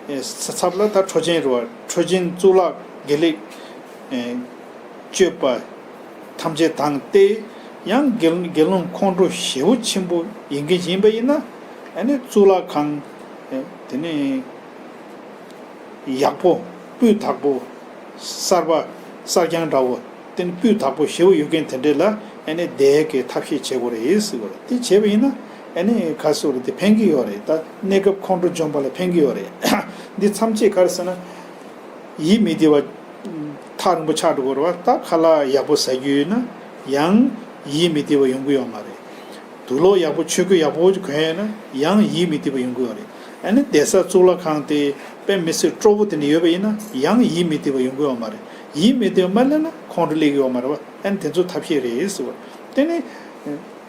ཚབ་ལ་ད་ཁྲོ་ཆེན་རེད་བ། ཁྲོ་ཆེན་གཙུག་ལག་དགེ་ལེགས་སྤྱོད་པ་ཐམས་ཅད་དང་སྟེ། ཡང་དགེ་དགེ་སློང་ཁོང་ཁྲོ་ཞེ་པོ་ཆེན་པོ་ཡིན་མཁན་ཞིག་ཡིན་པ་ཡིན་ན། ཨ་ནི་གཙུག་ལག་ཁང་དེ་ནས་ཡག་པོ་སྤུས་དག་པོ་གསར་པ་གསར་རྐྱང་འདྲ་བོ་དེ་ནི་སྤུས་དག་པོ་ཞེ་པོ་ཡོད་མཁན་དེ་འདྲས་ལ་ཨ་ནི་བསྡད་ཀྱི་ཐབས་ཤེས་བྱེད་དགོས་རེད་ཟེར་བ་རེད། དེ་བྱས་པ་ཡིན་ན་ཨ་ནི་ག་སོ་རེད། དེ་ཕན་གྱི་ཡོད་རེད། ད་གནས་སྐབས་ཁོང་ཁྲོ་འཇོམས་པ་ལ་ཕན་གྱི་ཡོད་རེད། འདི་མཚམས་ཆད་ག་རེ་ཟེར་ན། ཡིད་མི་བདེ་བ་ཐག་རིང་པོ་ཆགས་འགྲོ་གི་རེད་བ། ད་ཁ་ལག་ཡག་པོ་ཟ་རྒྱུ་ཡོད་ན་ཡང་ཡིད་མི་བདེ་བ་ཡོང་གི་ཡོད་མ་རེད། དུག་ལོག་ཡག་པོ་ཆོས་གོས་ཡག་པོ་གོན་ཡོད་ན་ཡང་ཡིད་མི་བདེ་བ་ཡོང་གི་ཡོད་རེད། ཨ་ནི་བསྡད་ས་གཙུག་ལག་ཁང་དེ་དཔེ་མི་སྲིད་སྤྲོ་པོ་དེ་འདྲ་ཡོད་པ་ཡིན་ན་ཡང་ཡིད་མི་བདེ་བ་ཡོང་གི་ཡོད་མ་རེད། ཡིད་མི་བདེ་བ་མ་སླེབས་ན་ཁོང་ཁྲོ་སླེབས་ཀྱི་ཡོད་མ་རེད་བ། ཨ་ནི་དེ་ཚོ་ཐབས་ཤེས་རེད་ཟེར་བ། དེ་ནི།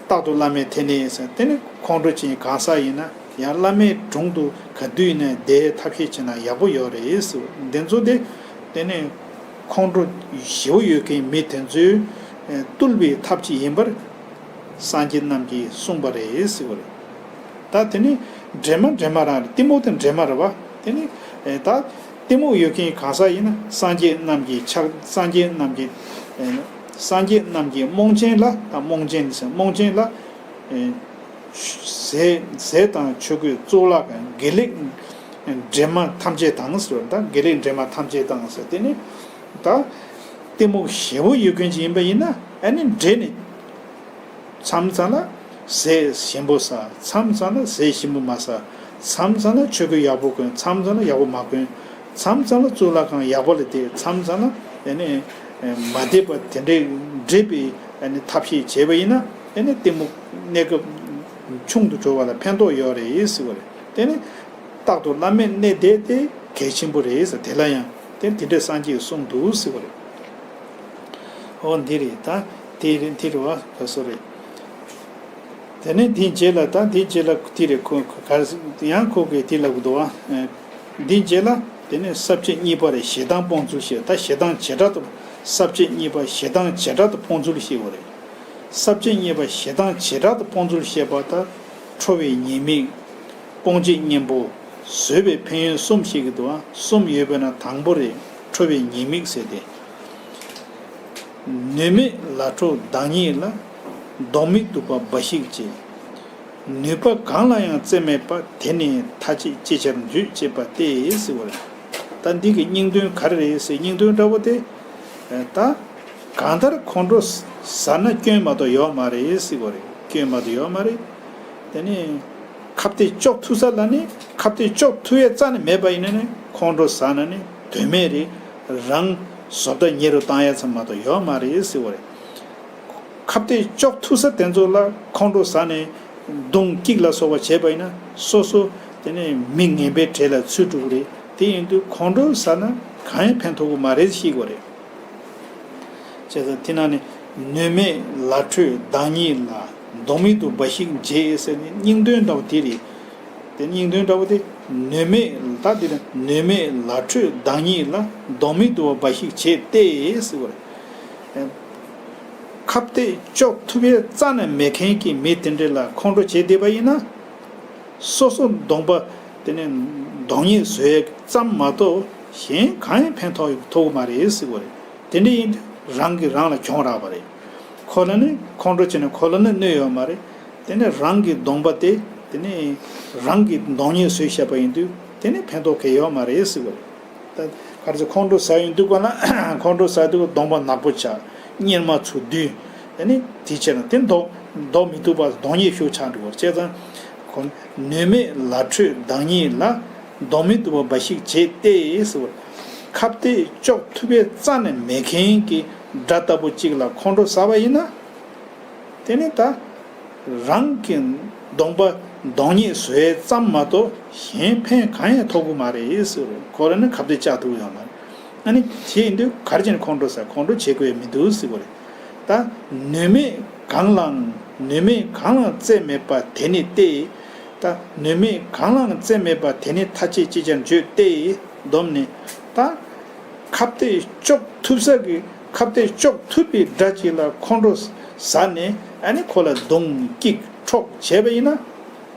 རྟག་ཏུ་བླ་མའི་དེ་ནས་ཟེར། དེ་ནི་ཁོང་ཁྲོ་ཅན་གང་ཟག་ཡིན་ན་ཡང་བླ་མའི་དྲུང་དུ་ག་དུས་ནས་བསྡད་ཐབས་ཤེས་བྱས་ན་ཡག་པོ་ཡོད་རེད་ཟེར། འདི་ཚོ་དེ་དེ་ནི་ཁོང་ཁྲོ་ཞེ་པོ་ཡོད་མཁན་མི་དེ་ཚོའི་བཏུལ་བའི་ཐབས་ཅིག་ཡིན་པར་སངས་རྒྱས་རྣམས་ཀྱིས་གསུངས་པ་རེད་ཟེར་བ་རེད། ད་དེ་ནི་འདྲེ་མ་འདྲེ་མ་རང་རེད། གཏི་མུག་དེ་འདྲེ་མ་རེད་བ། དེ་ནི་ད། གཏི་མུག་ཡོད་མཁན་གང་ཟག་ཡིན་ན་སངས་རྒྱས་རྣམས་ཀྱི་ཕྱག་སངས་རྒྱས་རྣམས་ཀྱི་ཨེ། སངས་རྒྱས་རྣམས་ཀྱི་རྨོངས་ཆེན་ལ་ད་རྨོངས་ཆེན་ཟེར། རྨོངས་ཆེན་ལ་ཨེ། ཟས་ཟས་དང་ཆོས་གོས་གཙུག་ལག་དགེ་ལེགས་འདྲེས་མ་ཐམས་ཅད་དང་ཟེར། ད་དགེ་ལེགས་འདྲེས་མ་ཐམས་ཅད་དང་ཟེར། དེ་ནི་ད་གཏི་མུག་ཞེ་པོ་ཡོད་མཁན་ཅིག་ཡིན་པ་ཡིན་ན་ཨ་ནི་འདྲེ་ནི། མཚམས་མཚམས་ལ་ཟས་ཞིམ་པོ་ཟ། མཚམས་མཚམས་ལ་ཟས་ཞིམ་པོ་མ་ཟ། མཚམས་མཚམས་ལ་ཆོས་གོས་ཡག་པོ་གོན། མཚམས་མཚམས་ལ་ཡག་པོ་མ་གོན། མཚམས་མཚམས་ལ་གཙུག་ལག་ཁང་ཡག་པོ་ལ་བསྡད། མཚམས་མཚམས་ལ་ཨ་ནི་མ་བསྡད་པ་དེ་འདྲའི་འདྲེས་པའི་ཨ་ནི་ཐབས་ཤེས་བྱས་པ་ཡིན་ན་ཨ་ནི་གཏི་མུག་གནས་སྐབས་ཆུང་དུ་འགྲོ་བ་ལ་ཕན་ཐོགས་ཡོད་རེད་ཟེར་བ་རེད། དེ་ནི་རྟག་ཏུ་བླ་མའི་གནས་བསྡད་དེ་གལ་ཆེན་པོ་རེད་ཟེར། དེ་ལ་ཡང་དེ་དེ་འདྲའི་སངས་རྒྱས་ཀྱིས་གསུངས་འདུག་ཟེར་བ་རེད། ཨོ་འདི་རེད། ད་དེ་རེད། འདི་རེད་བ། ག་སོ་རེད། དེ་ནས་འདིའི་རྗེས་ལ་ད་འདིའི་རྗེས་ལ་དེ་རེད། ཁོ་ཁོ་ག་རེ་ཡང་ཁོ་གིས་དེ་ལབ་གི་འདུག་བ། ཨེ། འདིའི་རྗེས་ལ་དེ་ནས་ས་བཅད་གཉིས་པ་རེད། ཞེ་སྡང་སྤོང་ཚུལ་བཤད། ད་ཞེ་སྡང་བྱེ་བྲག་ཏུ་ས་བཅད་གཉིས་པ་ཞེ་སྡང་བྱེ་བྲག་ཏུ་སྤོང་ཚུལ་བཤད་པ་རེད། ས་བཅད་གཉིས་པ་ཞེ་སྡང་བྱེ་བྲག་ཏུ་སྤོང་ཚུལ་བཤད་པ། ད་ཁྲོ་བའི་ཉེས་དམིགས། སྤོང་བྱེད་གཉེན་པོ། བཟོད་པའི་ཕན་ཡོན་གསུམ་བཤད་ཀྱི་འདུག་ཨ། གསུམ་ཡོད་པའི་ནང་དང་པོ་རེད། ཁྲོ་བའི་ཉེས་དམིགས་ཟེར་ཏེ། ནུས་མེད་ལ་ཁྲོ་བདག་ཉིད་ལ། སྡོག་མི་སྡུག་པ་འབའ་ཞིག་བྱེད། ནུས་པ་གང་ལ་ཡང་རྩེ་མེད་པ། དེ་ནི་མཐའ་བཅད་ཅི་བྱར་འགྱུར་བྱེད་པ་སྟེ་ཟེར་བ་རེད། ད་འདི་གི་སྙིང་དོན་ག་རེ་རེད་ཟེར། སྙིང་དོན་འདྲ་བོ་དེ། ད། གང་ལྟར་ཁོང་ཁྲོ་ཟ་ན་སྐྱོན་མ་གཏོགས་ཡོད་མ་རེད་ཟེར་བ་རེད། སྐྱོན་མ་གཏོགས་ཡོད་མ་རེད། དེ་ནས་ཁ་གཏད་གཅོག་ཐུབ་ས་ལ་ནི། ཁ་གཏད་གཅོག་ཐུབ་ཡས་རྩ་ནས་མེད་པ་ཡིན་ན་ནི་ཁོང་ཁྲོ་ཟ་ན་ནི་དོན་མེད་རེད། རང་བཟོ་ལྟ་ཉེ་རུ་བཏང་ཡས་ཙམ་མ་གཏོགས་ཡོད་མ་རེད་ཟེར་བ་རེད། ཁ་གཏད་གཅོག་ཐུབ་ས་དེ་ཚོ་ལ་ཁོང་ཁྲོ་ཟ་ནས་རྡུང་སྐྱིག་ལ་སོགས་པ་བྱས་པ་ཡིན་ན་སོ་སོ་དེ་ནས་མི་ངན་པའི་གྲས་ལ་ཚུད་འགྲོ་གི་རེད། དེ་ཡིན་དུས་ཁོང་ཁྲོ་ཟ་ན་གང་ཡང་ཕན་ཐོགས་ཀྱི་མ་རེད་ཤེས་དགོས་རེད། བྱས་ཙང་དེ་ནང་ནས་ནུས་མེད་ལ་ཁྲོས་བདག་ཉིད་ལ། སྡོག་མི་སྡུག་འབའ་ཞིག་བྱེད་ཟེར་ནས་སྙིང་དོན་འདྲ་བོ་དེ་རེད། དེ་སྙིང་དོན་འདྲ་བོ་དེ་ནུས་མེད་ད་དེ་ནི་ནུས་མེད་ལ་ཁྲོས་བདག་ཉིད་ལ། སྡོག་མི་སྡུག་པ་འབའ་ཞིག་བྱེད་དེ་ཟེར་བ་རེད། ཁ་གཏད་གཅོག་ཐུབ་ཡས་རྩ་ནས་མེད་མཁན་གྱི་མི་དེ་འདྲ་ལ་ཁོང་ཁྲོ་བྱེད་བསྡད་པ་ཡིན་ན། སོ་སོ་གདོང་པ་དེ་ནས་གདོང་ཉེས་བཟོ་ཡས་ཙམ་མ་གཏོགས་གཞན་གང་ཡང་ཕན་ཐོགས་ཐོགས་ཀྱི་མ་རེད་ཟེར་བ་རེད། དེ་འདྲ་ཡིན་དུས་རང་གིས་རང་ལ་གྱོང་རག་པ་རེད། ཁོ་ལ་ནི་ཁོང་ཁྲོ་བྱས་ནས་ཁོ་ལ་ནི་གནོད་ཡོད་མ་རེད། དེ་ནས་རང་གི་གདོང་པ་དེ་དེ་ནས་རང་གི་གདོང་ཉེས་བཟོས་བཞག་པ་ཡིན་དུས་དེ་ནས་ཕན་ཐོགས་གང་ཡང་ཡོད་མ་རེད་ཟེར་བ་རེད། ད་ག་རེ་ཟེར། ཁོང་ཁྲོ་ཟ་ཡོང་དུས་ག་ལ་ཁོང་ཁྲོ་ཟ་དུས་གདོང་པ་ནག་པོ་ཆགས། གཉེར་མ་ཚུར་བསྡུས། ཨ་ནི་དེ་བྱས་ན་དེ་ལྡོག་ལྡོག་མི་ཐུབ་པ་གདོང་ཉེས་ཤོར་ཆགས་འགྲོ་བ་བྱས་ཙང་། ཁོ་ནུས་མེད་ལ་ཁྲོས་བདག་ཉིད་ལ། སྡོག་མི་སྡུག་པ་འབའ་ཞིག་བྱེད་དེ་ཟེར་བ། ཁ་གཏད་གཅོག་ཐུབ་པའི་རྩ་ནས་མེད་མཁན་གྱི་དགྲ་ལྟ་བུ་གཅིག་ལ་ཁོང་ཁྲོ་ཟ་བ་ཡིན་ན། དེ་ནི་ད་རང་གི་གདོང་པ་གདོང་ཉེས་བཟོ་ཡས་ཙམ་མ་གཏོགས་གཞན་ཕན་གང་ཡང་ཐོགས་ཀྱི་མ་རེད་ཟེར་བ་རེད། ཁོ་རང་ནི་ཁ་གཏད་གཅོག་ཐུབ་ཡོད་མ་རེད། ཨ་ནི་དེ་ཡིན་དུས་ག་རེ་བྱས་ནས་ཁོང་ཁྲོ་ཟ། ཁོང་ཁྲོ་བྱེད་དགོས་ཡ་མི་འདུག་ཟེར་བ་རེད། ད་ནུས་མེད་གང་ལའང་ནུས་མེད་གང་ལའང་རྩེ་མེད་པ་དེ་ནི་སྟེ། ད་ནུས་མེད་གང་ལའང་རྩེ་མེད་པ་དེ་ནི་མཐའ་བཅད་ཅི་བྱར་འགྱུར་ཏེ། སྡོམ་ནི་ད། ཁ་གཏད་གཅོག་ཐུབ་ས་གི་ཁ་གཏད་གཅོག་ཐུབ་པའི་དགྲ་གཅིག་ལ་ཁོང་ཁྲོ་ཟ་ནས་ཨ་ནི་ཁོ་ལ་རྡུང་སྐྱིག་འཕྲོག་བྱས་པ་ཡིན་ན།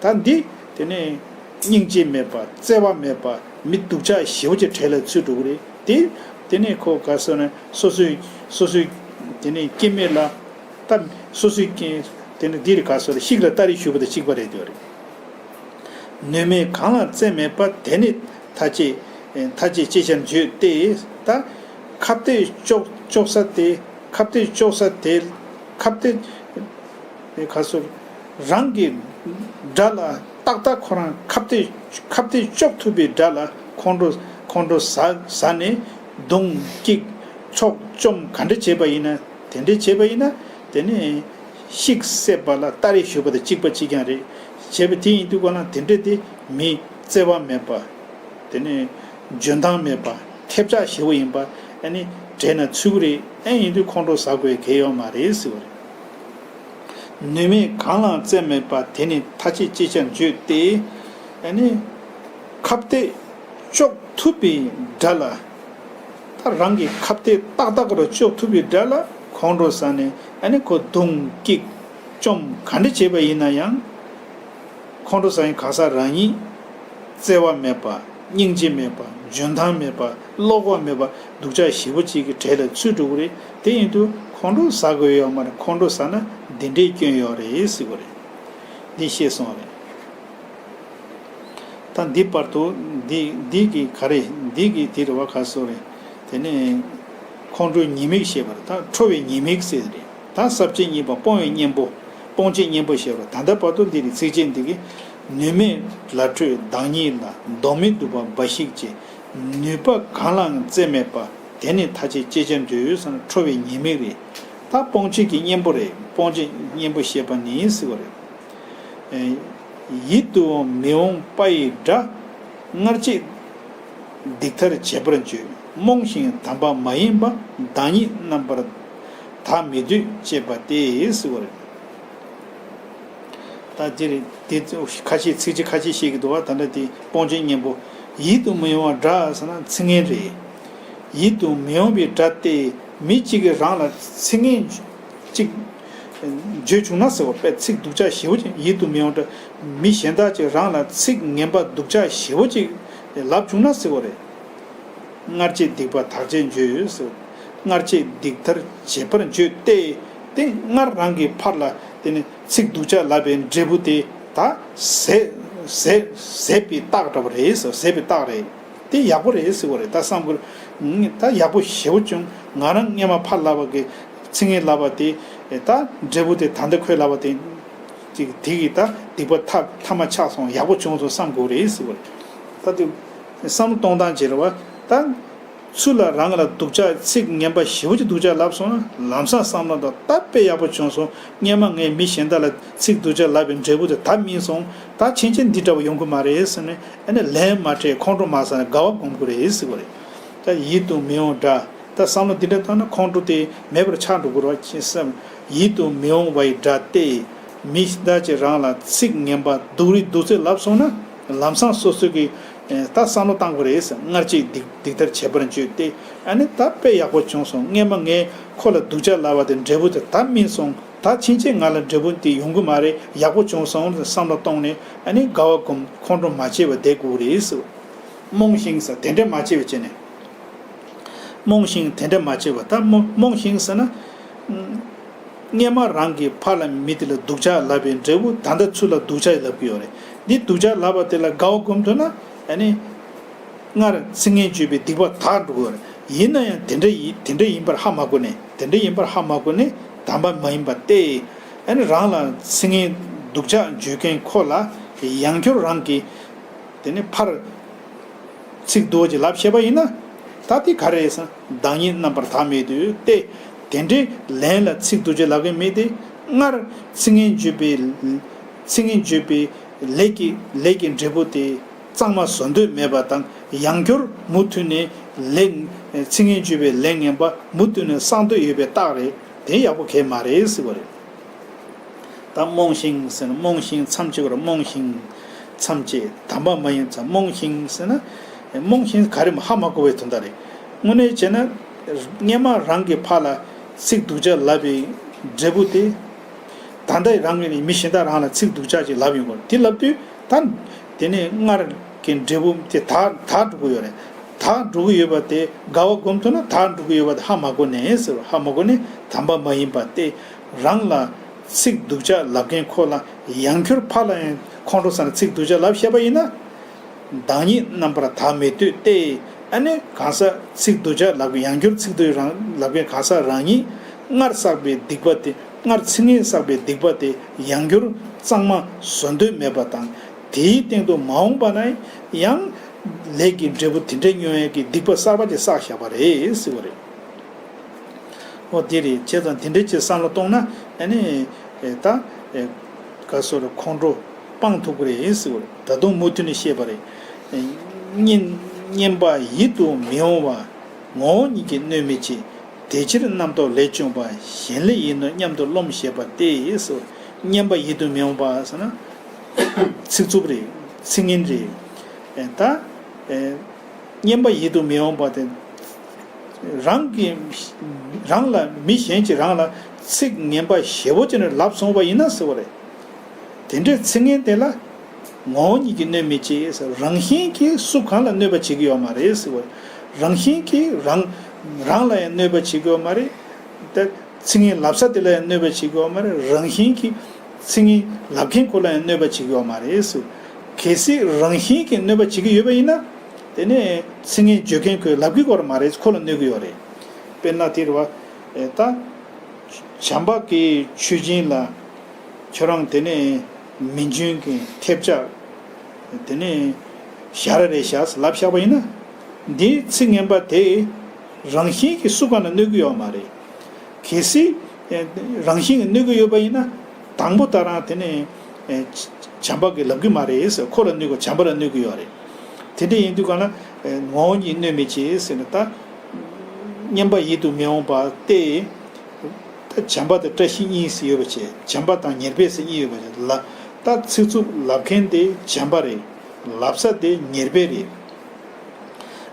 ད་འདི་དེ་ནས་སྙིང་རྗེ་མེད་པ། བརྩེ་བ་མེད་པ། མི་སྡུག་ཅག་ཞེ་པོ་ཅིག་གྲས་ལ་ཚུད་འགྲོ་གི་རེད་དེ། དེ་ནས་ཁོ་ག་སོ་ན་སོ་སོའི་སོ་སོའི་དེ་ནས་སྐྱེ་དམན་ལ་ ད་སོ་སོའི་རྐྱེན་དེ་ནི་འདི་རེད། ག་སོ་རེད། ཤིག་ལ་སྟ་རེ་ཞུས་པ་དང་གཅིག་པ་རེད་དེ་རེད། ནུས་མེད་གང་ལ་བཙལ་མེད་པ། དེ་ནི་མཐའ་བཅད་མཐའ་བཅད་ཅེས་བྱར་བརྗོད་དེ། ད་ཁ་གཏད་གཅོག་གཅོག་ས་དེ། ཁ་གཏད་གཅོག་ས་དེ། ཁ་གཏད་ག་སོ་རང་གི་དགྲ་ལ་ཏག་ཏག་ཁོ་རང་ཁ་གཏད་ཁ་གཏད་གཅོག་ཐུབ་པའི་དགྲ་ལ་ཁོང་ཁྲོ་ཁོང་ཁྲོ་ཟ་ཟ་ནས་རྡུང་སྐྱིག་འཕྱོག་བཅོམ་ག་འདྲ་བྱས་པ་ཡིན་ན། དེ་འདྲ་བྱས་པ་ཡིན་ན་དེ་ནི་ཤིག་བསད་པ་ལ་སྟ་རེ་ཞུས་པ་དང་གཅིག་པ་གཅིག་རྐྱང་རེད། བྱས་པ་དེ་ཡིན་དུས་གོ་ན་དེ་འདྲ་དེ་མི་བརྩེ་བ་མེད་པ། དེ་ནི་འཇོན་ཐང་མེད་པ། ཐེབས་ཆག་ཞེ་པོ་ཡིན་པ་ཨ་ནི་དྲན་ན་ཚུལ་རེད། ཨེ་ཡིན་དུས་ཁོང་ཁྲོ་ཟ་དགོས་གལ་ཡོད་མ་རེད་ཟེར་བ་རེད། ནུས་མེད་གང་ལའང་བཙལ་མེད་པ། དེ་ནི་མཐའ་བཅད་ཅེས་བྱར་བརྗོད་དེ། ཨ་ནི་ཁ་གཏད་གཅོག་ཐུབ་པའི་དགྲ་ལ། ད་རང་གི་ཁ་གཏད་ཏག་ཏག་རུ་གཅོག་ཐུབ་པའི་དགྲ་ལ་ཁོང་ཁྲོ་ཟ་ནས་ཨ་ནི་ཁོ་རྡུང་སྐྱིག་བཅོམ་ག་འདྲ་བྱས་པ་ཡིན་ན་ཡང་། ཁོང་ཁྲོ་ཟ་མཁན་གང་ཟག་རང་ཉིད་བརྩེ་བ་མེད་པ། སྙིང་རྗེ་མེད་པ། འཇོན་ཐང་མེད་པ། བློ་ཁོག་མེད་པ། སྡུག་ཅག་ཞེ་པོ་ཅིག་གི་གྲས་ལ་ཚུད་འགྲོ་གི་རེད། དེ་ཡིན་དུས་ཁོང་ཁྲོ་ཟ་དགོས་ཡོད་མ་རེད། ཁོང་ཁྲོ་ཟ་ན་འདི་འདྲའི་སྐྱོན་ཡོད་རེད་ཟེར་གི་རེད། འདི་ཤེས་སོང་རེད། ད་འདི་བར་དུ་འདི་འདི་གི་ག་རེ་འདི་གི་དེ་རེད་བ། ག་སོ་རེད། དེ་ནས་ཁོང་ཁྲོའི་ཉེས་དམིགས་བཤད་པ་རེད། ད་ཁྲོ་བའི་ཉེས་དམིགས་ཟེར་རེད། ད་ས་བཅད་གཉིས་པ་སྤོང་བའི་གཉེན་པོ། སྤོང་བྱེད་གཉེན་པོ་བཤད་པ་རེད། ད་ལྟ་བར་དུ་འདི་རེད། ཚིགས་བཅད་འདི་གི་ནུས་མེད་ལ་ཁྲོས་བདག་ཉིད་ལ། གདོང་མི་སྡུག་པ་འབའ་ཞིག་ཅེས། ནུས་པ་གང་ལའང་བཙལ་མེད་པ། དེ་ནི་མཐའ་བཅད་ཅེས་བྱར་བརྗོད་ཟེར་ན་ཁྲོ་བའི་ཉེས་དམིགས་རེད། ད་སྤོང་བྱེད་ཀྱི་གཉེན་པོ་རེད། སྤོང་བྱེད་གཉེན་པོ་བཤད་པ་ནི་ཟེར་བ་རེད། ཡིད་དུ་མི་འོང་པ་ཡི་དགྲ། སྔར་བྱས་སྡིག་མཐར་བྱེད་པར་འགྱུར། རྨོངས་ཤིང་དམ་པ་མ་ཡིན་པ། བདག་ཉིད་རྣམ་པར་དག་མི་འདོད་ཅེས་པ་སྟེ་ཟེར་བ་རེད། ད་འདིར་དེ་ཁ་ཤས་ཚིགས་བཅད་ཁ་ཤས་བཤད་ཀྱི་འདུག་བ། ད་ལྟ་དེ་སྤོང་བྱེད་གཉེན་པོ། ཡིད་དུ་མི་འོང་བ་དགྲ་ཟེར་ན་ཚིག་ངན་རེད། ཡིད་དུ་མི་འོང་བའི་དགྲ་སྟེ། མི་གཅིག་གིས་རང་ལ་ཚིག་ངན་གཅིག་བརྗོད་བྱུང་ན་ཟེར་བ། དཔེ་ཚིག་སྡུག་ཅག་ཞེ་པོ་ཅིག་ཡིད་དུ་མི་འོང་དགྲ། མི་གཞན་དག་ཅིག་རང་ལ་ཚིག་ངན་པ་སྡུག་ཅག་ཞེ་པོ་ཅིག་ལབ་བྱུང་ན་ཟེར་བ་རེད། སྔར་བྱས་སྡིག་པ་དག་བྱེད་འགྱུར་ཟེར། སྔར་བྱས་སྡིག་མཐར་བྱེད་པར་འགྱུར་ཏེ། དེ་སྔར་རང་གི་ཕར་ལ་དེ་ནི་ཚིག་སྡུག་ཅག་ལབ་པའི་འབྲས་བུ་དེ་ད་ཟད་ཟད་ཟད་པའི་རྟགས་འདྲ་པོ་རེད་ཟེར། ཟད་པའི་རྟགས་རེད། དེ་ཡག་པོ་རེད་ཟེར་བ་རེད། ད་བསམ་གི་ད་ཡག་པོ་ཞེ་པོ་བྱུང་། ང་རང་སྔས་མ་ཕར་ལབ་པ་གི་ཚིག་ངན་ལབ་པ་དེ་ད་འབྲས་བུ་དེ་ད་ལྟ་ཁོས་ལབ་པ་དེ་ཅིག་དེ་གི་ད་སྡིག་པ་ཐ་ཐ་མ་ཆགས་སོང་། ཡག་པོ་བྱུང་སོང་བསམ་དགོས་རེད་ཟེར་བ་རེད། ད་དེ་བསམ་བློ་གཏོང་སྟངས་བྱེད་རེད་བ། ད་ཚུར་ལ་རང་ལ་སྡུག་ཅག་ཚིག་ངན་པ་ཞེ་པོ་ཅིག་སྡུག་ཅག་ལབ་སོང་ན་ལམ་སང་བསམ་བློ་གཏོང་། ད་དཔེ་ཡག་པོ་བྱུང་སོང་། སྔས་མ་ངས་མི་གཞན་དག་ལ་ཚིག་སྡུག་ཅག་ལབ་པའི་འབྲས་བུ་དེ་ད་སྨིན་སོང་། ད་ཕྱིན་ཆད་འདི་འདྲ་བ་ཡོང་གི་མ་རེད་ཟེར་ནས་ཨ་ནི་ལན་མ་སྤྲད། ཁོང་ཁྲོ་མ་ཟ་ནས་དགའ་བ་སྒོམ་དགོས་རེད་ཟེར་བ་རེད། ད་ཡིད་དུ་མི་འོང་དགྲ། ད་བསམ་བློ་འདི་འདྲ་བཏང་ན་ཁོང་ཁྲོ་དེ་མེད་པར་ཆགས་འགྲོ་གི་རེད་བ། ཅེས་བསམ། ཡིད་དུ་མི་འོང་བ་ཡི་དགྲ་སྟེ། མི་གཞན་དག་ཅིག་རང་ལ་ཚིག་ངན་པ་སྡུག་རུས་སྡུག་ཚད་ལབ་སོང་ན་ལམ་སང་སོ་སོ་གིས་ད་བསམ་བློ་བཏང་དགོས་རེད་ཟེར། སྔར་བྱས་སྡིག་སྡིག་མཐར་བྱེད་པར་འགྱུར་ཏེ། ཨ་ནི་ད་དཔེ་ཡག་པོ་བྱུང་སོང་། སྔས་མ་ངས་ཁོ་ལ་སྡུག་ཅག་ལབ་པ་དེ་འབྲས་བུ་དེ་ད་སྨིན་སོང་། ད་ཕྱིན་ཆད་ང་ལ་འབྲས་བུ་དེ་ཡོང་གི་མ་རེད། ཡག་པོ་བྱུང་སོང་ཟེར་བསམ་བློ་གཏོང་ནས་ཨ་ནི་དགའ་བ་སྒོམ། ཁོང་ཁྲོ་མ་སྐྱེ་བར་བསྡད་དགོས་རེད་ཟེར། རྨོངས་ཤིང་ཟེར་དེ་འདྲ་མ་བྱས་པ་བྱས་ནས། རྨོངས་ཤིང་དེ་འདྲ་མ་བྱས་པ། ད་རྨོངས་རྨོངས་ཤིང་ཟེར་ན། སྔས་མ་རང་གི་ཕར་ལ་མི་དེ་ལ་སྡུག་ཅག་ལབ་པའི་འབྲས་བུ་ད་ལྟ་ཚུར་ལ་སྡུག་ཅག་ལབ་ཀྱི་ཡོད་རེད། འདི་སྡུག་ཅག་ལབ་པ་དེ་ལ་དགའ་བ་སྒོམ་ཐུབ་ན་ཨ་ནི། སྔར་ཚིག་ངན་བརྗོད་པའི་སྡིག་པ་དག་འགྲོ་གི་ཡོད་རེད། ཡིན་ན་ཡང་དེ་འདྲ་ཡིན་དེ་འདྲ་ཡིན་པར་ཧ་མ་གོ་ནས། དེ་འདྲ་ཡིན་པར་ཧ་མ་གོ་ནས་དམ་པ་མ་ཡིན་པ་སྟེ། ཨ་ནི་རང་ལ་ཚིག་ངན་སྡུག་ཅག་བརྗོད་མཁན་ཁོ་ལ་ཡང་བསྐྱར་རང་གིས་དེ་ནི་ཕར་ཚིག་སྡུག་ཅིག་ལབ་ཤེས་པ་ཡིན་ན། ད་དེ་ག་རེ་ཟེར་ན་བདག་ཉིད་རྣམ་པར་དག་མི་འདོད་སྟེ། དེ་འདྲའི་ལན་ལ་ཚིག་སྡུག་ཅིག་ལབ་མཁན་མི་དེ་སྔར་ཚིག་ངན་བརྗོད་པའི་ཚིག་ངན་བརྗོད་པའི་ལས་ཀྱི་ལས་ཀྱི་འབྲས་བུ་དེ་གཙང་མ་བཟོ་འདོད་མེད་པ་དང་། ཡང་བསྐྱར་མུ་མཐུད་ནས་ལས་ཚིག་ངན་བརྗོད་པའི་ལས་ངན་པ་མུ་མཐུད་ནས་བསགས་འདོད་ཡོད་པའི་རྟགས་རེད། དེ་ཡག་པོ་གང་ཡང་མ་རེད་ཟེར་བ་རེད། ད་རྨོངས་ཤིང་ཟེར་ན་རྨོངས་ཤིང་མཚམས་གཅོད་པར། རྨོངས་ཤིང་མཚམས་གཅོད། དམ་པ་མ་ཡིན་ཙང་། རྨོངས་ཤིང་ཟེར་ན། རྨོངས་ཤིང་ག་རེ་ཧ་མ་གོ་བའི་དོན་དག་རེད། དངོས་གནས་བྱས་ན་སྔས་མ་རང་གི་ཕར་ལ་ཚིག་སྡུག་ཅག་ལབ་པའི་འབྲས་བུ་དེ། ད་ལྟ་རང་གིས་ནི་མི་གཞན་དག་རང་ལ་ཚིག་སྡུག་ཅག་ཅིག་ལབ་ཡོང་གི་རེད། དེ་ལབ་དུས་ད་དེ་ནས་སྔར་གྱི་འབྲས་བུ་དེ་དག་དག་འགྲོ་གི་ཡོད་རེད། དག་འགྲོ་གི་ཡོད་པ་དེ་དགའ་བ་སྒོམ་ཐུབ་ན་དག་འགྲོ་གི་ཡོད་པ་དེ་ཧ་མ་གོ་ནས་ཟེར་བ། ཧ་མ་གོ་ནས་དམ་པ་མ་ཡིན་པ་སྟེ། རང་ལ་ཚིག་སྡུག་ཅག་ལབ་མཁན་ཁོ་ལ་ཡང་བསྐྱར་ཕར་ལ་ཡང་ཁོང་ཁྲོ་ཟ་ནས་ཚིག་སྡུག་ཅག་ལབ་བཤད་པ་ཡིན་ན། བདག་ཉིད་རྣམ་པར་དག་མི་འདོད་དེ། ཨ་ནི་གང་ཟག་ཚིག་སྡུག་ཅག་ལབ་མཁན་ཡང་བསྐྱར་ཚིག་སྡུག་རང་ལབ་མཁན་གང་ཟག་རང་ཉིད་སྔར་བསགས་པའི་སྡིག་པ་དེ། སྔར་ཚིག་ངན་བསགས་པའི་སྡིག་པ་དེ་ཡང་བསྐྱར་གཙང་མ་བཟོ་འདོད་མེད་པ་དང་། དེའི་སྟེང་དུ་མ་འོངས་པ་ན་ཡང་ལས་ཀྱི་འབྲས་བུ་དེ་འདྲའི་མྱོང་ཡས་ཀྱི་སྡིག་པ་གསར་པ་ཅིག་བསགས་བཞག་པ་རེད་ཟེར་བ་རེད། འོ་དེ་རེད། བྱས་ཙང་དེ་འདྲའི་ཅིག་བསམ་བློ་གཏོང་ན་ཨ་ནི་ད་ག་སོ་རེད། ཁོང་ཁྲོ་སྤང་ཐུབ་ཀྱི་རེད་ཟེར་བ་རེད། ད་དུང་མུ་མཐུད་ནས་བཤད་པ་རེད། སྙན་སྙན་པ་ཡིད་དུ་མི་འོང་བ། ངོ་བོ་ཉིད་ཀྱིས་གནོད་མི་བྱེད། དེ་ཕྱིར་རྣམ་རྟོག་ལས་བྱུང་བ། གཞན་ལས་ཡིན་ནོ་སྙམ་དུ་རློམ་ཞེས་པ་སྟེ་ཟེར། སྙན་པ་ཡིད་དུ་མི་འོང་བ་ཟེར་ན་ཚིག་རྩུབ་རེད། ཚིག་ངན་རེད། ད་སྙན་པ་ཡིད་དུ་མི་འོང་བ་དེ། རང་གི་རང་ལ་མི་གཞན་གྱིས་རང་ལ་ཚིག་ངན་པ་ཞེ་པོ་ཅིག་ནས་ལབ་སོང་བ་ཡིན་ན་ཟེར་བ་རེད། དེ་འདྲའི་ཚིག་ངན་དེ་ལ་ངོ་བོ་ཉིད་ཀྱིས་གནོད་མི་བྱེད་ཟེར། རང་བཞིན་གྱིས་སུ་གང་ལ་གནོད་པ་བྱེད་ཀྱི་ཡོད་མ་རེད་ཟེར་བ་རེད། རང་བཞིན་གྱིས་རང་རང་ལ་ཡང་གནོད་པ་བྱེད་ཀྱི་ཡོད་མ་རེད། ད་ཚིག་ངན་ལབ་ས་དེ་ལ་ཡང་གནོད་པ་བྱེད་ཀྱི་ཡོད་མ་རེད། རང་བཞིན་གྱིས་ཚིག་ངན་ལབ་མཁན་ཁོ་ལ་ཡང་གནོད་པ་བྱེད་ཀྱི་ཡོད་མ་རེད་ཟེར། གལ་སྲིད་རང་བཞིན་གྱིས་གནོད་པ་བྱེད་ཀྱི་ཡོད་པ་ཡིན་ན། དེ་ནས་ཚིག་ངན་བརྗོད་མཁན་ཁོས་ལབ་ཀྱི་ཡོད་མ་རེད། ཁོ་ལ་གནོད་ཀྱི་ཡོད་རེད། དཔེར་ན་དེ་རེད་བ། ད་བྱམས་པ་གིས་ཆོས་སྦྱིན་ལ་ཁྱོད་རང་དེ་ནས་མི་འཇོན་གྱི་ཐེབས་ཆག་དེ་ནས་ཞ་ར་རེད་ཤག་ལབ་བཞག་པ་ཡིན་ན། འདིའི་ཚིག་ངན་པ་དེ་རང་བཞིན་གྱིས་སུ་གང་ལ་གནོད་ཀྱི་ཡོད་མ་རེད། གལ་སྲིད་རང་བཞིན་གྱིས་གནོད་ཀྱི་ཡོད་པ་ཡིན་ན། དང་པོ་ད་རང་དེ་ནས་བྱམས་པ་གིས་ལབ་ཀྱི་མ་རེད་ཟེར། ཁོ་ལ་གནོད་ཀྱི། བྱམས་པ་ལ་གནོད་ཀྱི་ཡོད་རེད། དེ་འདྲ་ཡིན་དུས་གང་ལ་ངོ་བོ་ཉིད་གནོད་མི་བྱེད་ཟེར་ནས། ད་སྙན་པ་ཡིད་དུ་མི་འོང་བ་སྟེ། ད་བྱམས་པ་དང་བཀྲ་ཤིས་གཉིས་ཟེར་ཡོད་པ་བྱས། བྱམས་པ་དང་ཉེར་སྦས་ཟེར་གཉིས་ཡོད་པ་བྱས་ལ། ད་ཚིག་རྩུབ་ལབ་མཁན་དེ་བྱམས་པ་རེད། ལབ་ས་དེ་ཉེར་སྦས་རེད།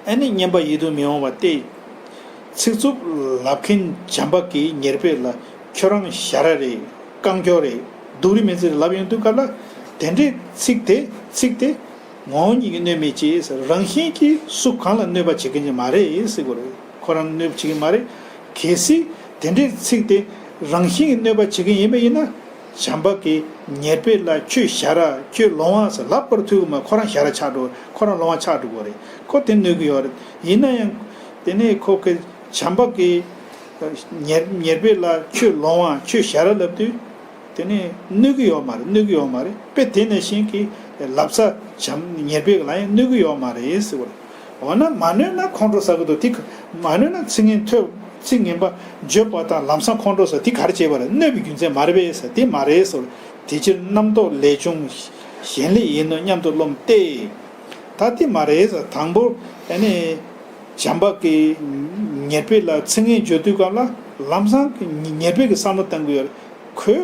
ཨ་ནི་སྙན་པ་ཡིད་དུ་མི་འོང་བ་སྟེ། ཚིག་རྩུབ་ལབ་མཁན་བྱམས་པ་གིས་ཉེར་སྦས་ལ་ཁྱོད་རང་ཞ་ར་རེད། རྐང་མགྱོགས་རེད། སྡུག་རུས་མེད་ཚུལ་རེད་ལབ་ཡོང་དུས་སྐབས་ལ། དེ་འདྲའི་ཚིག་དེ་ཚིག་དེ་ངོ་བོ་ཉིད་ཀྱིས་གནོད་མི་བྱེད་ཟེར། རང་བཞིན་གྱིས་སུ་གང་ལ་གནོད་པ་བྱེད་མཁན་ཅིག་མ་རེད་ཟེར་དགོས་རེད། ཁོ་རང་གནོད་པ་བྱེད་ཀྱི་མ་རེད། གལ་སྲིད་དེ་འདྲའི་ཚིག་དེ་རང་བཞིན་གྱིས་གནོད་པ་བྱེད་མཁན་ཡིན་པ་ཡིན་ན། བྱམས་པ་གིས་ཉེར་སྦས་ལ་ཁྱོད་ཞ་ར། ཁྱོད་ལོང་བ་ཟེར་ལབ་པར་ཐུག་གི་མ། ཁོ་རང་ཞ་ར་ཆགས་འགྲོ། ཁོ་རང་ལོང་བ་ཆགས་འགྲོ་གི་རེད། ཁོ་དེ་གནོད་ཀྱི་ཡོད་རེད། ཡིན་ན་ཡང་དེ་ནས་ཁོ་གི་བྱམས་པ་གིས་ཉེར་ཉེར་སྦས་ལ་ཁྱོད་ལོང་བ། ཁྱོད་ཞ་ར་ལབ་དུས། དེ་ནས་གནོད་ཀྱི་ཡོད་མ་རེད། གནོད་ཀྱི་ཡོད་མ་རེད། དཔེ་དེ་ནང་བཞིན་གྱི་ལབ་ས་བྱམས་ཉེར་སྦས་ལ་ཡང་གནོད་ཀྱི་ཡོད་མ་རེད་ཟེར་བ་རེད། འོ་ན་མ་གནོད་ན་ཁོང་ཁྲོ་ཟ་གི་འདུག། དེ་ག་མ་གནོད་ན་ཚིག་ངན་ཐོས། ཚིག་ངན་པ་བརྗོད་པ་དང་ལམ་སང་ཁོང་ཁྲོ་ཟ། དེ་ག་རེ་བྱས་པ་རེད། གནོད་པའི་རྒྱུ་མཚན་མ་རེད་པས་ཟེར། དེ་མ་རེད་ཟེར། དེ་ཕྱིར་རྣམ་རྟོག་ལས་བྱུང་གཞན་ལས་ཡིན་ནོ་སྙམ་དུ་རློམ་སྟེ། ད་དེ་མ་རེད་ཟེར། དང་པོ་ཨ་ནི་བྱམས་པ་གིས་ཉེར་སྦས་ལ་ཚིག་ངན་བརྗོད་དུས་སྐབས་ལ་ལམ་སང་ཉེར་སྦས་ཀྱི་བསམ་བློ་བཏང་གི་ཡོད་རེད། ཁོས་